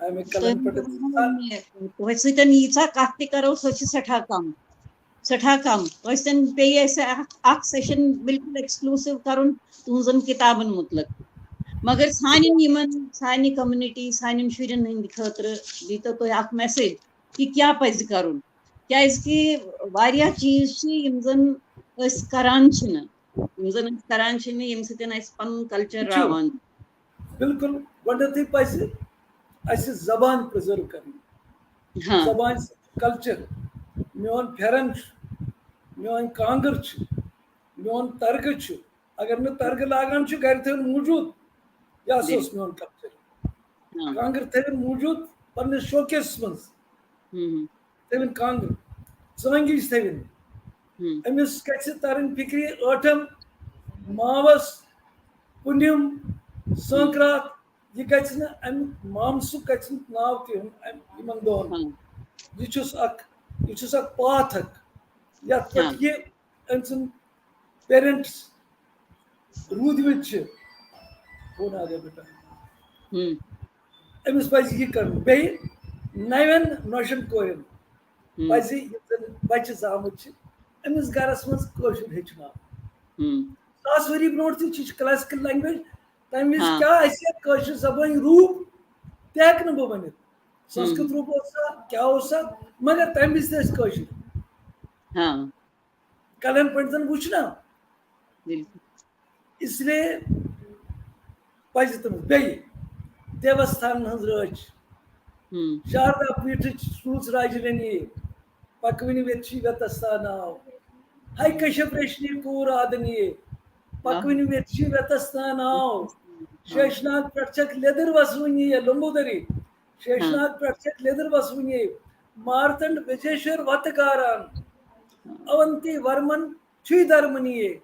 I am a Kalan Pandit۔ تۄہہِ سۭتۍ ییٖژاہ کَتھ تہِ کَرو، سۄ چھِ سٮ۪ٹھاہ کَم، سٮ۪ٹھاہ کَم۔ تۄہہِ سۭتۍ پیٚیہِ اَسہِ اَکھ، اَکھ session بالکل exclusive کَرُن تُہٕنٛزَن کِتابَن مُتعلِق۔ مگر سانٮ۪ن یِمَن، سانہِ community، سانٮ۪ن شُرٮ۪ن ہٕنٛدِ خٲطرٕ دیٖتو تُہۍ اَکھ message کہِ کیٛاہ پَزِ کَرُن، کیٛازِکہِ واریاہ چیٖز چھِ یِم زَن أسۍ کَران چھِنہٕ، یِم زَن أسۍ کَران چھِنہٕ، ییٚمہِ سۭتۍ اَسہِ پَنُن culture وٕچھِو، راوان۔ بالکل، گۄڈٕنیتھٕے پَزِ اَسہِ زبان preserve کَرٕنۍ۔ ہاں۔ زبان، culture، میون پھیرن چھُ، میون کانٛگٕر چھُ، میون ترگہٕ چھُ۔ اگر نہٕ ترگہٕ لاگان چھُ، گرِ تھٲوِن موٗجوٗد، یہِ ہسا اوس میون culture۔ ہاں۔ کانٛگٕر تھٲوِن موٗجوٗد پننِس showcaseس منٛز، ہم۔ تھٲوِن کانٛگٕر، ژٲنٛگِج تھٲوِن۔ ہم۔ أمِس گژھِ ترٕنۍ فِکرِ ٲٹھم، ماوس، پُنِم، سٲنٛکراتھ، یہِ گژھِ نہٕ امہِ مامسُک گژھِ نہٕ ناو تہِ ہیوٚن امہِ، یِمن دۄہن۔ ہاں۔ یہِ چھُس اکھ، یہِ چھُس اکھ path اکھ، یتھ پٮ۪ٹھ ہاں۔ یہِ أمۍ سٕنٛدۍ parents روٗدمٕتۍ چھِ۔ فون آ گیا بیٹا۔ ہم۔ أمِس پَزِ یہِ کَرُن۔ بیٚیہِ نَوٮ۪ن نۄشَن کورٮ۪ن ہم۔ پَزِ، یِم زَن بَچہِ زامٕتۍ چھِ، أمِس گَرَس منٛز کٲشُر ہیٚچھناوُن۔ ہم۔ ساس ؤری برونٛٹھ تہِ چھِ، چھِ classical language، تَمہِ وِزِ ہاں۔ کیٛاہ اَسہِ یَتھ کٲشِر زبٲنۍ روٗپ، تہِ ہٮ۪کہٕ نہٕ بہٕ ؤنِتھ۔ ہم۔ سنسکرت روٗپ اوس سا، کیٛاہ اوس سا، مگر تَمہِ وِزِ تہِ ٲسۍ کٲشِر۔ ہاں۔ کَلہن پنڈتن وُچھ نا۔ بالکل۔ اس لیے پَزِ تٔمِس بیٚیہِ دیوستھانن ہٕنٛز رٲچھ۔ ہم۔ شاردا پیٖٹھٕچ سوٗژ راجہِ رٔنی، پکوٕنہِ ویتشی ویتستھان آو۔ ہے کشپ ریشنی کوٗر آدنیے، پکوٕنہِ ویتشی ویتستھان آو۔ شیشناگ پٮ۪ٹھ چھکھ لیٚدٕر وسوٕنی یا لمبودری، شیشناگ پٮ۪ٹھ چھکھ لیٚدٕر وسوٕنی، مارتنڈ وجیشور وتہٕ گاران، اونتی ورمن چھُے درمنیے۔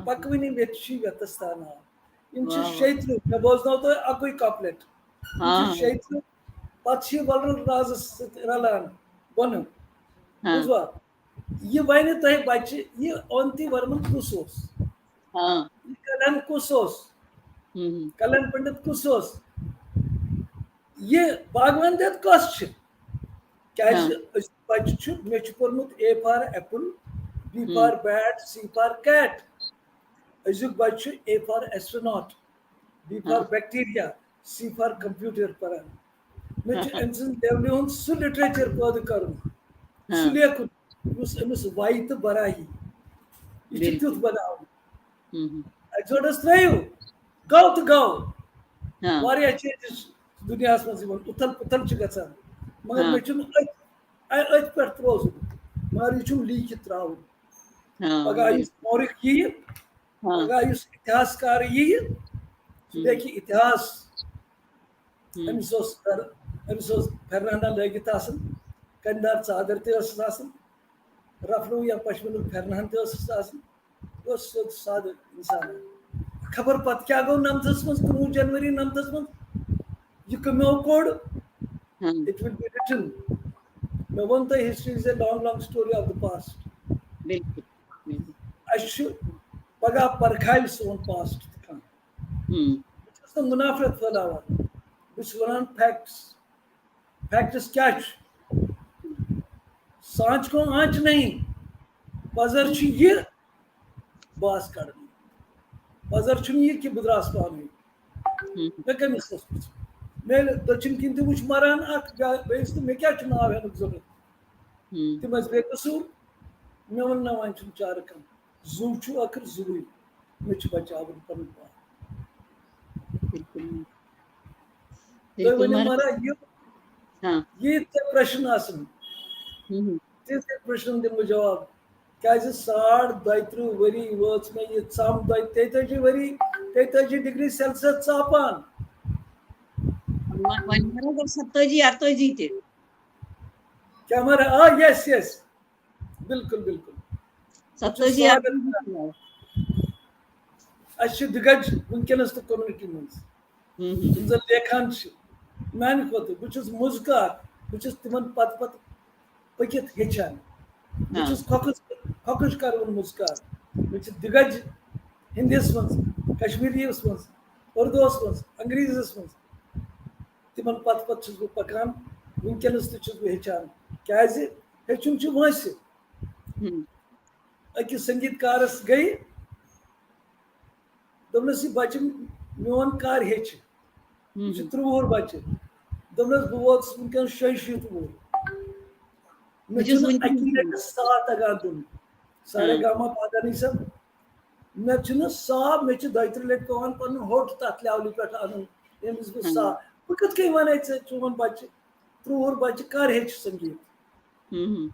پکوٕنہِ ویتشی ویتستھان آو۔ یِم چھِ شیٚیہِ ترٕٛہ، مےٚ بوزناو تۄہہِ اَکُے couplet۔ یِم چھِ شیٚیہِ ترٕٛہ، پتہٕ چھِ یہِ وۄلرُک رازس سۭتۍ رلان بۄنہٕ۔ بوٗزوا؟ یہِ وَنہِ تۄہہِ بچہِ، یہِ اونتی ورمن کُس اوس؟ یہِ کلن کُس اوس؟ کلن پنڈت کُس اوس؟ یہِ بھگوان دت کۄس چھِ؟ کیٛازِ أزیُک بچہِ چھُ، مےٚ چھُ پوٚرمُت A for apple، B for bat، C for cat۔ أزیُک بچہِ چھُ A for astronaut، B for bacteria، C for computer پران۔ مےٚ چھُ أمۍ سٕنٛز levelہِ ہُنٛد سُہ literature پٲدٕ کرُن، سُہ لیکھُن، یُس أمِس وایہِ تہٕ براہی۔ یہِ چھُ تیُتھ بناوُن۔ Exodus ترٛٲیِو، گوٚو تہٕ گوٚو۔ واریاہ changes دُنیاہَس منٛز یِوان، اُتھل پُتھل چھِ گژھان۔ مگر مےٚ چھُنہٕ أتھۍ، اَ-، أتھۍ پٮ۪ٹھ روزُن۔ مگر یہِ چھُم لیٖکھِتھ ترٛاوُن۔ پگاہ یُس مورخ یِیہِ، پگاہ یُس اتحاس کار یِیہِ، سُہ لیکھِ اتحاس۔ أمِس اوس پھر-، أمِس اوس پھرنہٕ ہنا لٲگِتھ آسان، کَنہِ دار ژادر تہِ ٲسٕس آسان، رفلوٗ یا پشمیٖنُک پھرنہٕ ہن تہِ ٲسٕس آسان۔ یہِ اوس سیوٚد سادٕ اِنسان۔ خبر پتہٕ کیٛاہ گوٚو نَمتھَس منٛز، کُنوُہ جنؤری نَمتھَس منٛز، یہِ کَمیو کوٚڑ، it will be written۔ مےٚ ووٚن تۄہہِ، history is a long, long story of the past۔ بالکل، بالکل۔ اَسہِ چھُ پگاہ پرکھاوِ سون past تہِ کانٛہہ۔ بہٕ چھُس نہٕ مُنافرت پھٲلاوان، بہٕ چھُس وَنان facts۔ Facts کیٛاہ چھُ؟ سانچ کو آنچ نہیں۔ پزر چھُ یہِ، بہٕ آس کڑنہٕ۔ پزر چھُنہٕ یہِ کہِ بہٕ درٛاس پانہٕ۔ مےٚ کٔمِس اوس پرٛژھُن؟ مےٚ ییٚلہِ دٔچھِنۍ کِنۍ تہِ وُچھ مران اکھ، بیا-، بیٚیِس تہٕ مےٚ کیٛاہ چھُ ناو ہٮ۪نُک ضروٗرت؟ تِم ٲسۍ بے قصوٗر۔ مےٚ ووٚن، نہ، وۄنۍ چھُنہٕ چارٕ کانٛہہ۔ زُو چھُ ٲخٕر زُوٕے، مےٚ چھُ بچاوُن پنُن پان۔ بِلکُل۔ تُہۍ بِلکُل، ؤنِو، مگر مہراج، یہِ ہاں۔ یہِ تہِ پرٛشن آسن، ہُم، ہُم۔ تہِ تہِ پرٛشنن دِمہٕ بہٕ جواب۔ کیٛازِ ساڑ دۄیہِ ترٕٛہ ؤری وٲژ مےٚ یہِ ژم، دۄیہِ، تیتٲجی ؤری، تیتٲجی ڈگری سیلسیس ژاپان۔ وۄنۍ، وۄنۍ مہراج ستٲجی، ارتٲجی تہِ۔ کیٛاہ مہراج؟ آ، yes, yes. بِلکُل، بِلکُل۔ ستٲجی، سوال۔ ارتٲجی۔ اَسہِ چھِ دِگج وٕنکیٚنَس تہِ community منٛز، ہُم، ہُم۔ یِم زَن لیکھان چھِ۔ میٛانہِ کھۄتہٕ، بہٕ چھُس مُزکار، بہٕ چھُس تِمَن پَتہٕ پَتہٕ پٔکِتھ ہیٚچھان۔ بہٕ ہاں۔ چھُس کھۄکھٕج، کھۄکھٕج کَرٕ وُن مُزکار۔ مےٚ چھِ دِگج ہِندِس منٛز، کشمیٖریَس منٛز، اُردوَس منٛز، انگریٖزَس منٛز۔ تِمَن پَتہٕ پَتہٕ چھُس بہٕ پَکان۔ وٕنکیٚنَس تہِ چھُس بہٕ ہیٚچھان۔ کیٛازِ؟ ہیٚچھُن چھُ وٲنٛسہِ۔ ہُم۔ أکِس سنگیت کارس گٔے، دوٚپنس، "یہِ بچہِ میون کر ہیٚچھِ؟" ہُم۔ یہِ چھُ ترٛۆوُہ وُہُر بچہِ۔ دوٚپنس، "بہٕ ووتُس وٕنکیٚنس شیٚیہِ شیٖتھ وُہُر۔ مےٚ بہٕ چھُس چھُنہٕ وٕنکیٚنس اَکی لٹہِ سا تگان دیُن۔ سارے ہاں۔ گاما پادا نی سب۔ مےٚ چھُنہٕ سا، مےٚ چھِ دۄیہِ ترٛےٚ لٹہِ پٮ۪وان پنُن ہوٚٹ تتھ لیولہِ پٮ۪ٹھ انُن، ییٚمِس بہٕ سا۔" ہاں۔ بہٕ کِتھ کٔنۍ ونَے ژےٚ، چون بچہِ، ترٛۆوُہ وُہُر بچہِ کر ہیٚچھِ سنگیت؟ ہُم، ہُم۔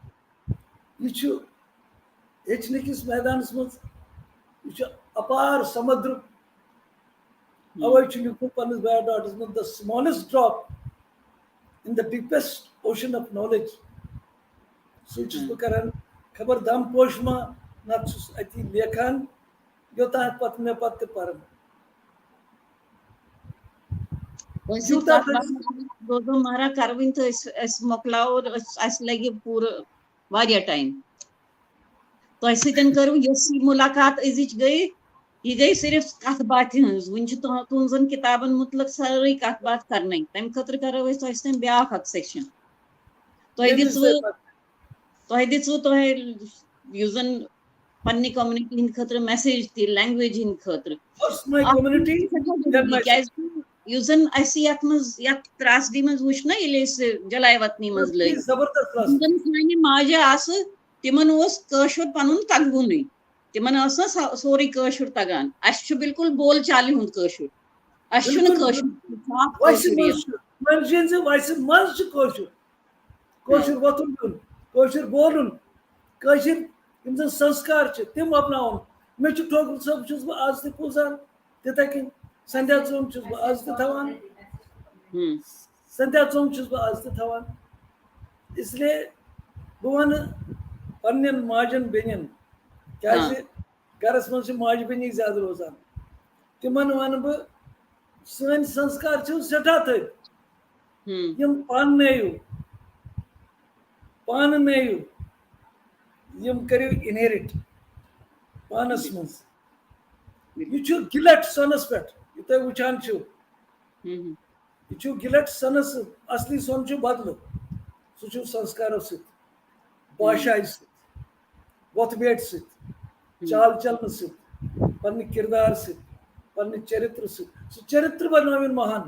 یہِ چھُ ہیٚچھنہٕ کِس میدانس منٛز، یہِ چھُ اپار سمندرُک۔ ہم۔ اوے چھُ لیوٗکھمُت پننِس بایوڈاٹس منٛز، "The smallest drop in the deepest ocean of knowledge." سُے چھُس ہم۔ بہٕ کران، خبر دم پوشہِ ما، نتہٕ چھُس اتی لیکھان، یوٚتام پتہٕ مےٚ پتہٕ تہِ پرن۔ وۄنۍ چھِ یوٗتاہ کتھ باتھ دوزو مہرا کروٕنۍ تہٕ أسۍ، أسۍ مۄکلاوو، أسۍ، اَسہِ لگہِ پوٗرٕ واریاہ ٹایم۔ تۄہہِ سۭتۍ کٔرٕو یۄس یہِ مُلاقات أزِچ گٔے، یہِ گٔے صرف کتھ باتھِ ہٕنٛز۔ وُنہِ چھِ تُہ-، تُہنٛزن کِتابن مُتعلق سٲرٕے کتھ باتھ کرنٕے۔ تمہِ خٲطرٕ کرو أسۍ تۄہہِ سۭتۍ بیٛاکھ اکھ سیشن۔ تۄہہِ ییٚمہِ دِژوٕ، سۭتۍ تۄہہِ دِژوٕ تۄہہِ یُس زن پننہِ community ہٕنٛدِ خٲطرٕ message تہِ، language ہٕنٛدِ خٲطرٕ۔ First my community, then my کیازِ کہِ یُس زن اَسہِ یتھ منٛز، یتھ ترٛاسدی منٛز وُچھ نا، ییٚلہِ أسۍ جلاے وطنی منٛز لٔگۍ، زبردست یِم زن سانہِ ماجہِ آسہٕ، تِمن اوس کٲشُر پنُن تگوُنٕے۔ تِمن ٲس نہٕ سا-، سورُے کٲشُر تگان۔ اَسہِ چھُ بالکل بول چالہِ ہُنٛد کٲشُر۔ اَسہِ چھُنہٕ بالکل۔ کٲشُر صاف ویسے کٲشُر یِوان۔ منٛز چھُ، ویسے، ویسے منٛز چھُ کٲشُر۔ کٲشُر وۄتھُن بِہُن، کٲشُر بولُن، کٲشِر یِم زَن سنسکار چھِ، تِم اپناوُن۔ مےٚ چھُ ٹھوکُر صٲب، چھُس بہٕ آز تہِ پوزان، تِتھَے کٔنۍ سندھیا ژوٚم چھُس بہٕ آز تہِ تھاوان۔ ہم۔ سندھیا ژوٚم چھُس بہٕ آز تہِ تھاوان۔ اس لیے بہٕ وَنہٕ پنٛنٮ۪ن ماجٮ۪ن بیٚنٮ۪ن، کیٛازِ ہاں۔ گَرَس منٛز چھِ ماجہِ بیٚنی زیادٕ روزان، تِمَن وَنہٕ بہٕ، سٲنۍ سنسکار چھِ سٮ۪ٹھاہ تھٔدۍ۔ ہم۔ یِم پانہٕ نٲیِو، پانہٕ نٲیِو، یِم کٔرِو inherit پانَس منٛز۔ یہِ چھُ گِلٹ سۄنَس پٮ۪ٹھ، یہِ تُہۍ وٕچھان چھِو۔ ہم۔ یہِ چھُ گِلٹ سۄنَس، اصلی سۄن چھُ بدلہٕ۔ سُہ چھُ سنسکارو سۭتۍ، باشایہِ سۭتۍ، وۄتھٕ بیٹھٕ سۭتۍ، چال چلنہٕ سۭتۍ، پننہِ کردار سۭتۍ، پننہِ چرترٕ سۭتۍ۔ سُہ چرترٕ بنٲوِن مہان۔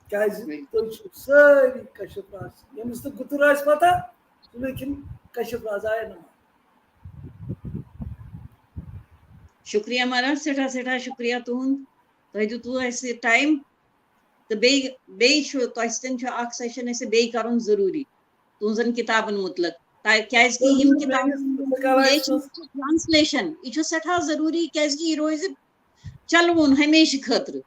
کیازِ؟ تُہۍ چھِو سٲری کشف راز۔ ییٚمِس نہٕ گُتُر آسہِ پتہ، سُہ لیکھِن کشف راز آیا نہٕ۔ شُکریہ مہراج، سٮ۪ٹھاہ سٮ۪ٹھاہ شُکریہ تُہُنٛد۔ تۄہہِ دیُتوٕ اَسہِ ٹایم۔ تہٕ بیٚیہِ، بیٚیہِ چھُ تۄہہِ سۭتۍ چھُ اکھ سیشن اَسہِ بیٚیہِ کرُن ضروٗری تُہنٛزن کِتابن مُتعلق۔ تا-، کیازِ کہِ یِم کِتابہٕ translation، یہِ چھُ سٮ۪ٹھاہ ضروٗری، کیازِ کہِ یہِ روزِ چلوُن ہمیشہٕ خٲطرٕ۔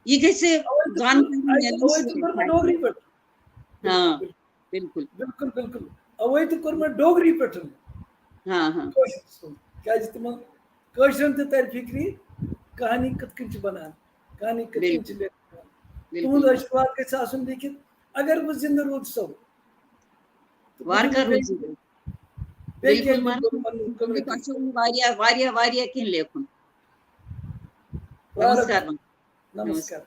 یہِ گژھِ زانکٲری میلٕنۍ۔ ڈوگری پٮ۪ٹھ۔ ہاں، بِلکُل۔ بِلکُل، بِلکُل۔ اوے تہِ کوٚر مےٚ ڈوگری پٮ۪ٹھ۔ ہاں، ہاں۔ کٲشرِس منٛز۔ کیازِ تِمن کٲشرٮ۪ن تہِ ترِ فِکرِ، کہانی کِتھ کٔنۍ چھِ بنان، کہانی کِتھ کٔنۍ چھِ لیکھان۔ بِلکُل۔ تُہُنٛد آشیٖرواد گژھِ آسُن لیکھِتھ۔ اگر بہٕ زِندٕ روٗدسو، تہٕ بہٕ وارٕ دِمہٕ کارٕ بیٚیہِ روٗزِو۔ بیٚیہِ بِلکُل، کینٛہہ مہراج۔ پنُن community۔ تۄہہِ چھُو واریاہ، واریاہ، واریاہ کینٛہہ لیکھُن۔ وارٕ۔ نمسکار۔ نمسکار۔